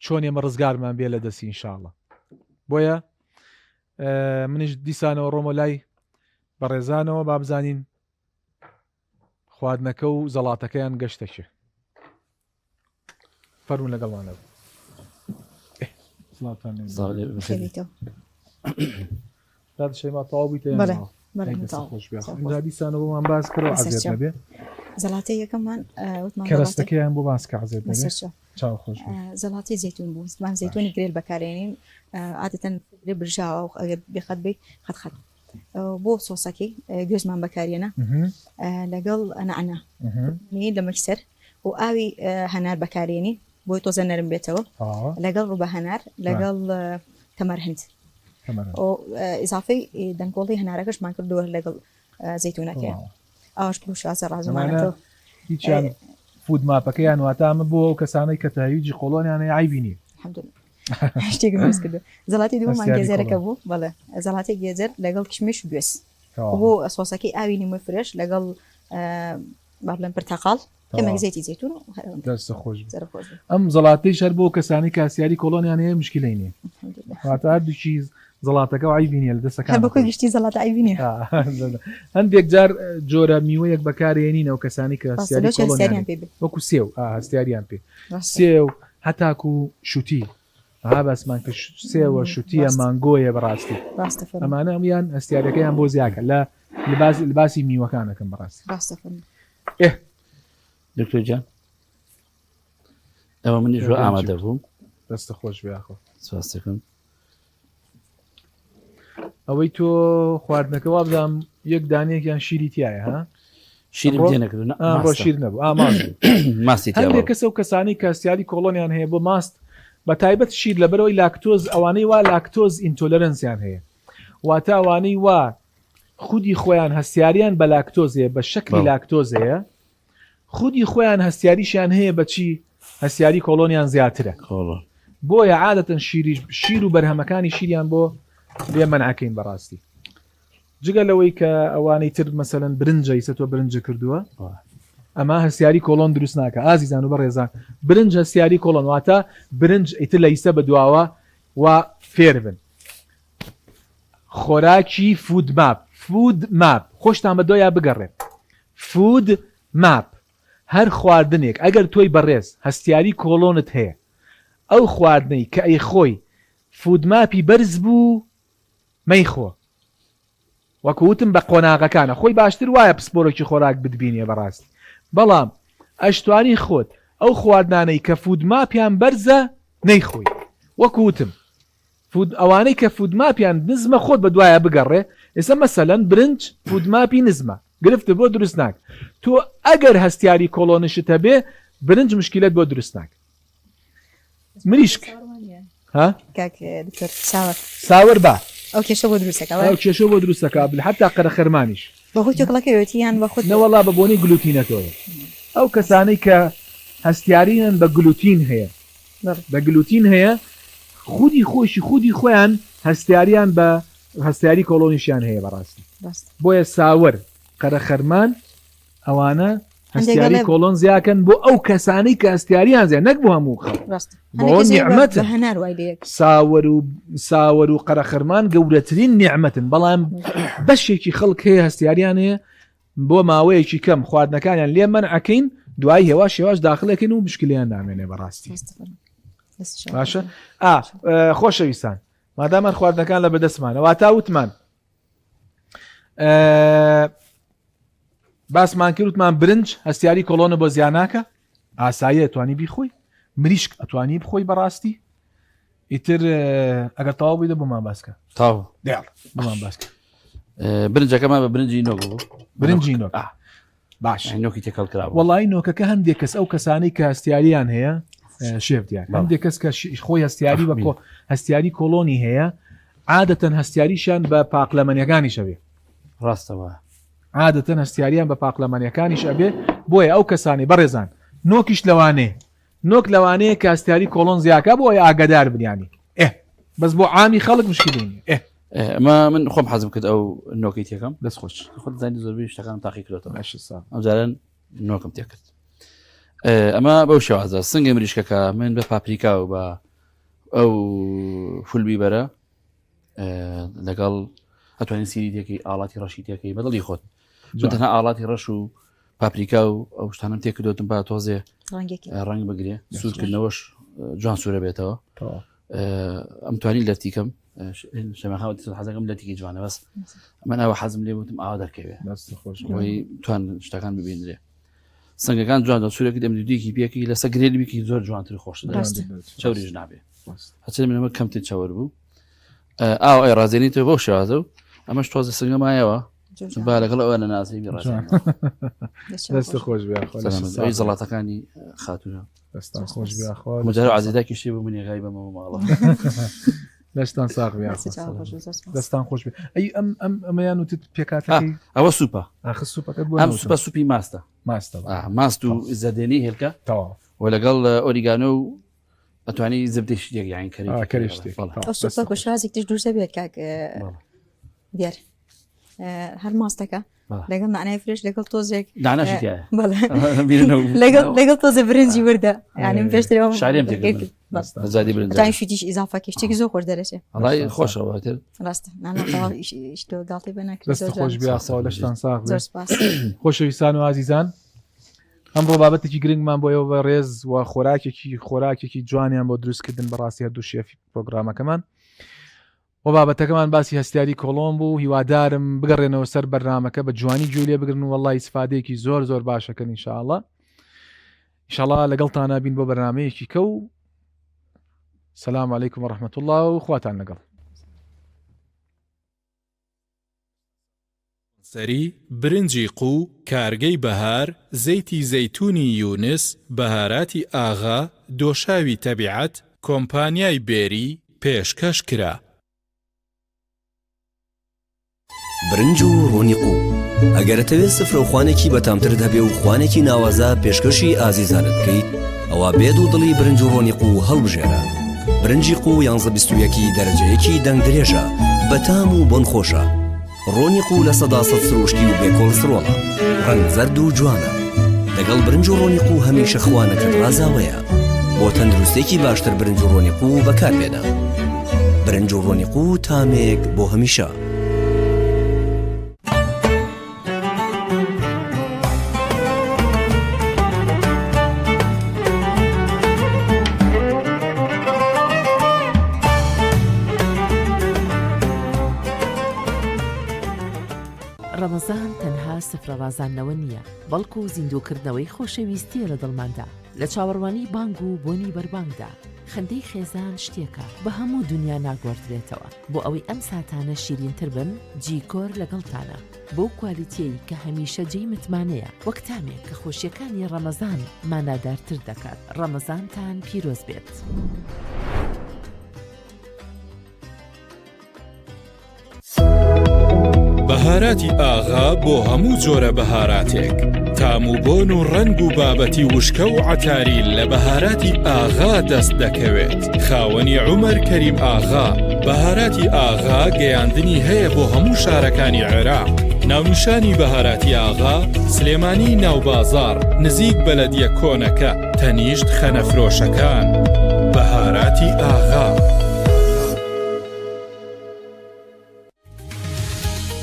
چۆن ئێمە ڕزگارمان بێ لە دەستی ئینشاءڵا بۆیە منیش دیسانەوە ڕۆمە لای بەڕێزانەوە با بزانین خواردنەکە و زەڵاتەکەیان گەشتەکێ فەرموون لەگەڵمانە شەیما تەواو بیتە دیسانەوەمان باس کرد عزیێت نەبێ زەڵاتی یەکەممان کەرەستەکەیان بۆ باس کە عزیێت چاو خۆش زەڵاتی زیتون بوو زمان زیتونی گرێل بەکارێنین عادەتەن برژاوە ئەگەر بێخەت بی خەت خەت بۆ سۆسەکەی گوێزمان بەکارێنە لەگەڵ نەعنا لە مکسەر و ئاوی هەنار بەکارێنی بۆی تۆزە نەرم بێتەوە لەگەڵ ڕوبە هەنار لەگەڵ تەمەرهند ئیزافەی دەنگۆڵی هەنارەکەشمان کردووە لەگەڵ زەیتونەکەی ئاش بۆ شازە ڕازمانەوە هیچیان FODMAP ەکەیان واتە ئەمە بۆ ئەو کەسانەی کە تهیجی قۆڵۆنیان هەیە عەیبی نییە. شتێکم دروست کردو زەڵاتی دووەمان گێزەرەکە بوو بەڵێ زەڵاتی گێزەر لەگەڵ کشمیش و گوێز بۆ سۆسەکەی ئاوی لیمۆی fresh لەگەڵ با بڵێم پرتەقاڵ کەمێک زەیتی زەیتون و دەست خۆش ئەم زەڵاتەی شەر بۆ کەسانی کاسیاری کۆڵۆنیان هەیە مشکلەی نییە واتە هەردووکی زەڵاتەکە و عیبی نییە لە دەستەکان بۆ گشتی زەڵاتە عیبی نییە هەندێک جار جۆرە میوەیەک بەکارێنین ئەو کەسانی کە هەستیاری کۆڵۆنیان پێ وەکو سێو هەستیاریان پێ سێو هەتاکو شوتی ها باسمان کە سێوە شوتیە مانگۆیە بەڕاستی ئەمانە هەمویان هەستیارەکەیان بۆ زیاکە لە لباس لباسی میوەکانەکەم بەڕاستی ئێ دکتۆر جان ئەوە منیش ئامادە بووم دەستە خۆش بێخۆ سواستەکەم ئەوەی تۆ خواردنەکە وابزانام یەک دانەیەکیان شیری تایە ها شیرم تێ نەکردو ڕۆ شیر نەبوو ئاماز ماستی هەندێک کەسە و کەسانی کە هەستیاری کۆڵۆنیان هەیە بۆ ماست بە تایبەت شیر لەبەرەوەی لاکتۆز ئەوانەی وا lactose intolerance یان هەیە واتە ئەوانەی وا خودی خۆیان هەستیاریان بە لاکتۆز هەیە بە شەکری لاکتۆز هەیە خودی خۆیان هەستیاریشیان هەیە بە چی هەستیاری کۆڵۆنیان زیاترە بۆیە عادەتەن شیریش شیر و بەرهەمەکانی شیریان بۆ لێ مەنعەکەین بەڕاستی جگە لەوەی کە ئەوانەی تر مەسەلەن برنجە ئیسە تۆ برنج کردووە ئەمە هەستیاری کۆڵۆن دروست ناکە ئازیزان و بەڕێزان برنج هەستیاری کۆڵۆن واتە برنج ئیتر لە ئیسە بەدواوە و فێر بن خۆراکی FODMAP FODMAP خۆشتان بە دۆیا بگەڕێن FODMAP هەر خواردنێک ئەگەر تۆی بەڕێز هەستیاری کۆڵۆنت هەیە. ئەو خواردنەی کە ئەیخۆی FODMAP ی بەرز بوو مەیخۆ وەکو وتم بە قۆناغەکانە خۆی باشتر وایە پسپۆرێکی خۆراک بتبینێ بەڕاستی بەڵام ئەشتوانی خۆت ئەو خواردنانەی کە FODMAP یان بەرزە نەیخۆی وەکو وتم FOD ئەوانەی کە FODMAP یان نزمە خۆت بە دوایە بگەڕێ ئێستا مەسەلەن برنج FODMAP ی نزمە گرفتت بۆ دروست ناک تۆ ئەگەر هەستیاری کۆڵۆنشت هەبێ برنج مشکیلەت بۆ دروست ناک مریشک ها کاک دکتۆر sour sour با ئەو کێشە بۆ دروستەکە ئەو کێشە بۆ دروستەکە بل حتا قەرەخەرمانیش بەهۆی تێکەڵەکەیەتی یان بە خود نەوەڵا بە بۆنەی گلوتینەکەوە ئەو کەسانەی کە هەستیارینن بە گلوتین هەیە بە گلوتین هەیە خودی خۆشی خودی خۆیان هەستیاریان بە هەستیاری کۆڵۆنیشیان هەیە بەڕاستی بۆیە sour قەرەخەرمان ئەوانە هەستیاری کۆڵۆن زیاکەن بۆ ئەو کەسانەی کە هەستیاریان زیان نەک بۆ هەموو خەڵک بۆ نیعمەت sour و sour و قەرەخەرمان گەورەترین نیعمەتن بەڵام بەشێکی خەڵک هەیە هەستیاریان هەیە بۆ ماوەیەکی کەم خواردنەکانیان لێ مەنعەکەین دوای هێواش هێواش داخلەکەین و مشکلیان نامێنێ بەڕاستی باشە خۆشەویستان مادامان خواردنەکان لە بەدەستمانە واتا وتمان باسمان کرد وتمان برنج هەستیاری کۆڵۆنە بۆ زیاناکە ئاساییە توانی بیخۆی مریشک ئەتوانی بخۆی بەڕاستی ئیتر ئەگەر تەواو بووی دە بۆمان باسکە تاو دێڵ بۆمان باسکە برنجەکەمان بە برنجی نۆک بوو برنجی نۆک باش نۆکی تێکەڵ کرا وەڵی نۆکەکە هەندێک کەس ئەو کەسانی کە هەستیاریان هەیە شێف دیار هەندێک کەس کە خۆی هەستیاری بە کۆ هەستیاری کۆڵۆنی هەیە عادەتەن هەستیاریشیان بە پاقلەمەنیەکانیش ئەبێ. ڕاستەوە. عادەتەن هەستیاریان بە پاقلەمەنیەکانیش ئەبێ بۆیە ئەو کەسانەی بەڕێزان نۆکیش لەوانەیە نۆک لەوانەیە کە هەستیاری کۆڵۆن زیاکە بۆیە ئاگادار بن یانی ئێ بەس بۆ عامی خەڵک مشکلی نیە ئێ. ئەمە من خۆم حەزم کرد ئەو نۆکەی تێکەم. دەست خۆش. خۆت زانی زۆربەی شتەکانم تاقی کردۆتەوە. باشە ساغ. ئەم جارە نۆکم تێکرد. ئەمە بەو شێوازە سنگی مریشکەکە من بە پاپریکا و بە ئەو فول بیبەرە لەگەڵ ئەتوانین سیری تێکی ئاڵاتی ڕەشی تێکەی بەدڵی خۆت تەنها ئاڵاتی ڕەش و پاپریکا و ئەو شتانم تێکردوتم با تۆزێ ڕەنگ بگرێ سوورکردنەوەش جوان سوورە بێتەوە ئەم توانی لەتیکەم شەمەخاوە حەزەکەم لەتیکی جوانە بەس من ئەوە حەزم لێ وتم ئاوا دەرکەوێ توان شتەکان ببینرێ سنگەکان جوان دە سوورێکی دەم دوێکی پێکی لەسەر grill بیکی زۆر جوانتر خۆش چوریش نابێ هەچ منەوە کەمتر چەور بوو ئاو ئەی ڕازێنی تۆ بۆ شێوازە و ئەمەش تۆزە سنگە مایەوە با لەگەڵ ئەوە لە نازی دەست خۆش بێ زەڵاتەکانی خاتونە دەستان خۆش بێ مجارە عزیزاکی شتێ بوو منی غای بەمەوە ماڵە دەستان ساغ بێ دەستان خۆش بێ ئەی ئەم ئەم ئەمەیان وتت پێکاتەکەی ئەوە سوپە ئاخ سوپەکە بۆ ئەم سوپە سوپی ماستە ماستە ماست و زەدێنی هێلکە تەواو و لەگەڵ ئۆریگانۆ و ئەتوانی زبدەی شتێک یان کەری کەری شتێک ئەو سوپە بە شازێک تر دروست دەبێت کاک دیار هەر ماستەکە لەگەڵ معنای fresh لەگەڵ تۆزێک لەگەڵ تۆزێ برنجی وردە یانیم پێشتر شتیش ئیزافە شتێکی زۆر خۆش دەرەچێ خۆشەوە تر ڕاستە گاڵتی بە ناکرێت خۆش بیاخوا لەشتان ساغ خۆشەویستان و ئازیزان ئەمڕۆ بابەتێکی گرنگمان بۆ ئێوە بە ڕێز و خۆراکێکی خۆراکێکی جوانیان بۆ دروستکردن بەڕاستی هەردوو شێفی پرۆگرامەکەمان و بابەتەکەمان باسی هەستیاری کۆڵۆن بوو هیوادارم بگەڕێنەوە سەر بەرنمەکە بە جوانی گوێ لێ بگرن وەڵی ئیسفادەیەکی زۆر زۆر باشەکەن ئینشاءاللە ئینشاءاللە لەگەڵتانە بین بۆ بەرنمەیەکی کە و سلام علیکم و رحمة الله و خواتان لەگەڵ. سەری، برنجی قوو، کارگەی بەهار، زەیتی زەیتوونی یونس، بەهاراتی ئاغا، دۆشاوی تەبیعەت، کۆمپانیای بێری، پێشکەش کرا. برنج و ڕۆنی قوو ئەگەر ئەتەوێت سفرە و خوانێکی بەتامترت هەبێ و خوانێکی ناوازە پێشکەشی ئازیزانت بکەیت ئەوا بێ دوودڵی برنج و ڕۆنی قوو هەڵبژێرە برنجی قوو یانزە 21 دەرەجەیەکی دەنگ درێژە بەتام و بۆن خۆشە ڕۆنی قوو 100% سروشتی و بێ کۆڵسترۆڵە ڕەنگ زەرد و جوانە لەگەڵ برنج و ڕۆنی قوو هەمیشە خوانەکەت ڕازاوەیە بۆ تەندروستێکی باشتر برنج و ڕۆنی قوو بەکاربێنە برنج و ڕۆنی قوو تامێک بۆ هەمیشە. ڕەمەزان تەنها سفرە ڕازاندنەوە نییە، بەڵکو زیندووکردنەوەی خۆشەویستییە لە دڵماندا، لە چاوەڕوانی بانگ و بۆنی بەربانگدا، خەندەی خێزان شتێکە بە هەموو دونیا ناگۆڕدرێتەوە، بۆ ئەوەی ئەم ساتانە شیرینتر بن، جیکۆر لەگەڵتانە، بەو کوالیتیەی کە هەمیشە جێی متمانەیە، وەک تامێک کە خۆشیەکانی ڕەمەزان مانادارتر دەکات، ڕەمەزانتان پیرۆز بێت. بەهاراتی ئاغا بۆ هەموو جۆرە بەهاراتێک تام و بۆن و ڕەنگ و بابەتی وشکە و عەتاری لە بەهاراتی ئاغا دەست دەکەوێت خاوەنی عومەر کەریم ئاغا بەهاراتی ئاغا گەیاندنی هەیە بۆ هەموو شارەکانی عێراق ناونیشانی بەهاراتی ئاغا سلێمانی ناوبازاڕ نزیک بەلەدیە کۆنەکە تەنیشت خەنەفرۆشەکان بەهاراتی ئاغا.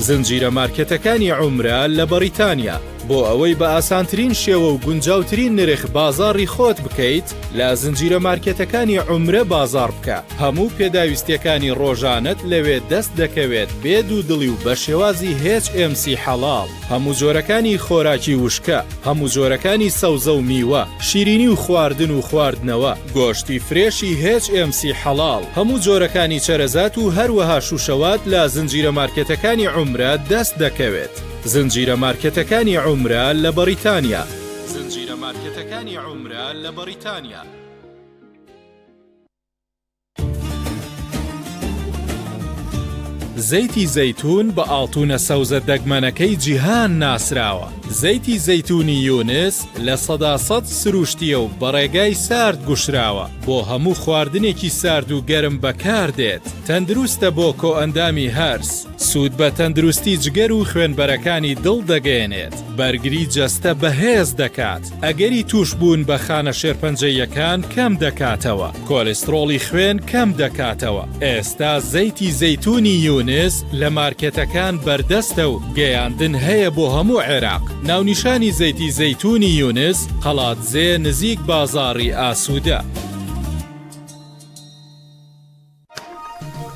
زنجیرە مارکێتەکانی عومرە لە بەڕیتانیا بۆ ئەوەی بە ئاسانترین شێوە و گونجاوترین نرخ بازاڕی خۆت بکەیت لە زنجیرە مارکێتەکانی عومرە بازاڕ بکە هەموو پێداویستیەکانی ڕۆژانەت لەوێ دەست دەکەوێت بێ دوودڵی و بە شێوازی HMC حەڵاڵ. هەموو جۆرەکانی خۆراکی وشکە، هەموو جۆرەکانی سەوزە و میوە، شیرینی و خواردن و خواردنەوە، گۆشتی فرێشی HMC حەڵاڵ، هەموو جۆرەکانی چەرەزات و هەروەها شوشەوات لە زنجیرە مارکێتەکانی عومرە دەست دەکەوێت. زنجیرە مارکێتەکانی عومرە لە بەڕیتانیا. زنجیرە مارکێتەکانی عومرە لە بەڕیتانیا. زەیتی زەیتوون بە ئاڵتوونە سەوزە دەگمەنەکەی جیهان ناسراوە. زەیتی زەیتوونی یونس 100% سروشتییە و بە ڕێگای سارد گوشراوە، بۆ هەموو خواردنێکی سارد و گەرم بەکاردێت. تەندروستە بۆ کۆئەندامی هەرس، سوود بە تەندروستی جگەر و خوێنبەرەکانی دڵ دەگەیەنێت، بەرگری جەستە بەهێز دەکات. ئەگەری تووشبوون بە خانە شێرپەنجەییەکان کەم دەکاتەوە، کۆلیسترۆڵی خوێن کەم دەکاتەوە، ئێستا زەیتی زەیتوونی یونس لە مارکێتەکان بەردەستە و گەیاندن هەیە بۆ هەموو عێراق، ناونیشانی زەیتی زەیتوونی یونس، قەڵادزێ نزیک بازاڕی ئاسوودە.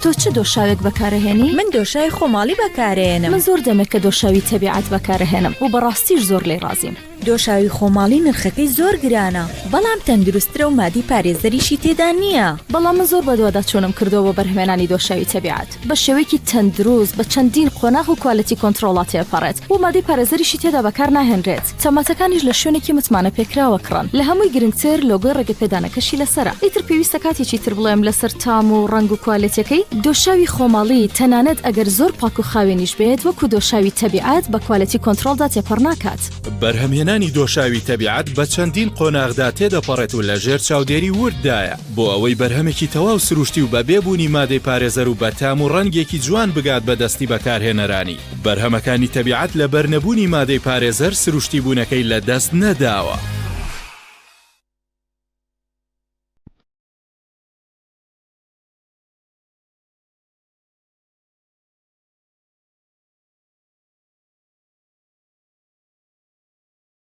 تۆ چ دۆشاوێک بەکارەهێنی؟ من دۆشاوی خۆماڵی بەکارەیەنم. من زۆر دەمێکە دۆشاوی تەبیعەت بەکارەهێنم و بەڕاستیش زۆر لێی ڕازیم. دۆشاوی خۆماڵی نرخەکەی زۆر گرانە، بەڵام تەندروستترە و مادەی پارێزەریشی تێدا نییە. بەڵام من زۆر بەدواداچوونم کردووە بۆ بەرهەمێنانی دۆشاوی تەبیعەت بە شێوەیەکی تەندروست بە چەندین قۆناغ و quality control ا تێپەڕێت و مادەی پارێزەریشی تێدا بەکارناهێنرێت. تەماتەکانیش لە شوێنێکی متمانە پێکراوە کڕن. لە هەمووی گرنگتر لۆگۆی ڕێگەپێدانەکەشی لەسەرە. ئیتر پێویستە کاتێکی تر بڵێم لەسەر تام و ڕەنگ و کوالێتیەکەی؟ دۆشاوی خۆماڵی تەنانەت ئەگەر زۆر پاک و خاوێنیش بێت وەکو دۆشاوی تەبیعەت بە quality control دا تێپەڕ ناکات. بەرهەمهێنانی دۆشاوی تەبیعەت بە چەندین قۆناغدا تێدەپەڕێت و لە ژێر چاودێری ورددایە بۆ ئەوەی بەرهەمێکی تەواو سروشتی و بە بێ بوونی مادەی پارێزەر و بە تام و ڕەنگێکی جوان بگات بە دەستی بەکارهێنەرانی. بەرهەمەکانی تەبیعەت لەبەر نەبوونی مادەی پارێزەر سروشتی بوونەکەی لە دەست نەداوە.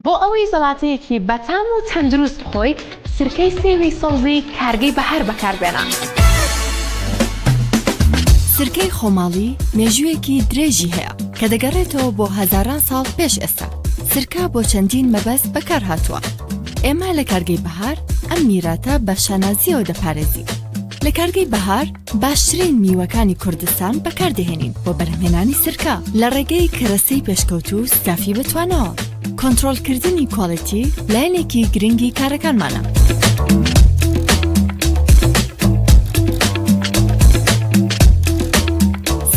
بۆ ئەوەی زەڵاتەیەکی بەتام و تەندروست بخۆیت، سرکەی سێوی سەوزی کارگەی بەهار بەکاربێنە. سرکەی خۆماڵی مێژوویەکی درێژی هەیە کە دەگەڕێتەوە بۆ هەزاران ساڵ پێش ئێستا. سرکە بۆ چەندین مەبەست بەکارهاتووە. ئێمە لە کارگەی بەهار ئەم میراتە بە شانازییەوە دەپارێزین. لە کارگەی بەهار باشترین میوەکانی کوردستان بەکاردەهێنین بۆ بەرهەمهێنانی سرکە لە ڕێگەی کەرەسەی پێشکەوتوو و ستافی بەتواناوە. کۆنترۆڵکردنی quality لایەنێکی گرنگی کارەکانمانە.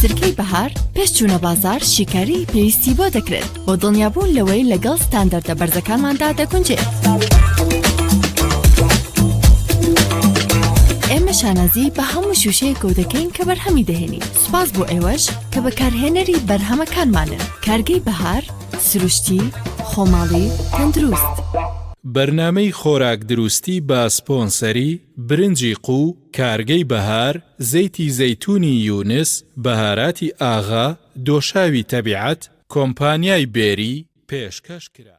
سرکەی بەهار پێش چوونە بازاڕ شیکاری پێویستی بۆ دەکرێت. بۆ دڵنیابوون لەوەی لەگەڵ ستاندەردە بەرزەکانماندا دەگونجێت. ئێمە شانازی بە هەموو شووشەیەکەوە دەکەین کە بەرهەمی دەهێنین. سوپاس بۆ ئێوەش کە بەکارهێنەری بەرهەمەکانمانن. کارگەی بەهار، سروشتی، خۆماڵی، تەندروست. بەرنامەی خۆراک دروستی بە سپۆنسەری، برنجی قوو، کارگەی بەهار، زەیتی زەیتونی یونس، بەهاراتی ئاغا، دۆشاوی تەبیعەت، کۆمپانیای بێری، پێشکەش کرا.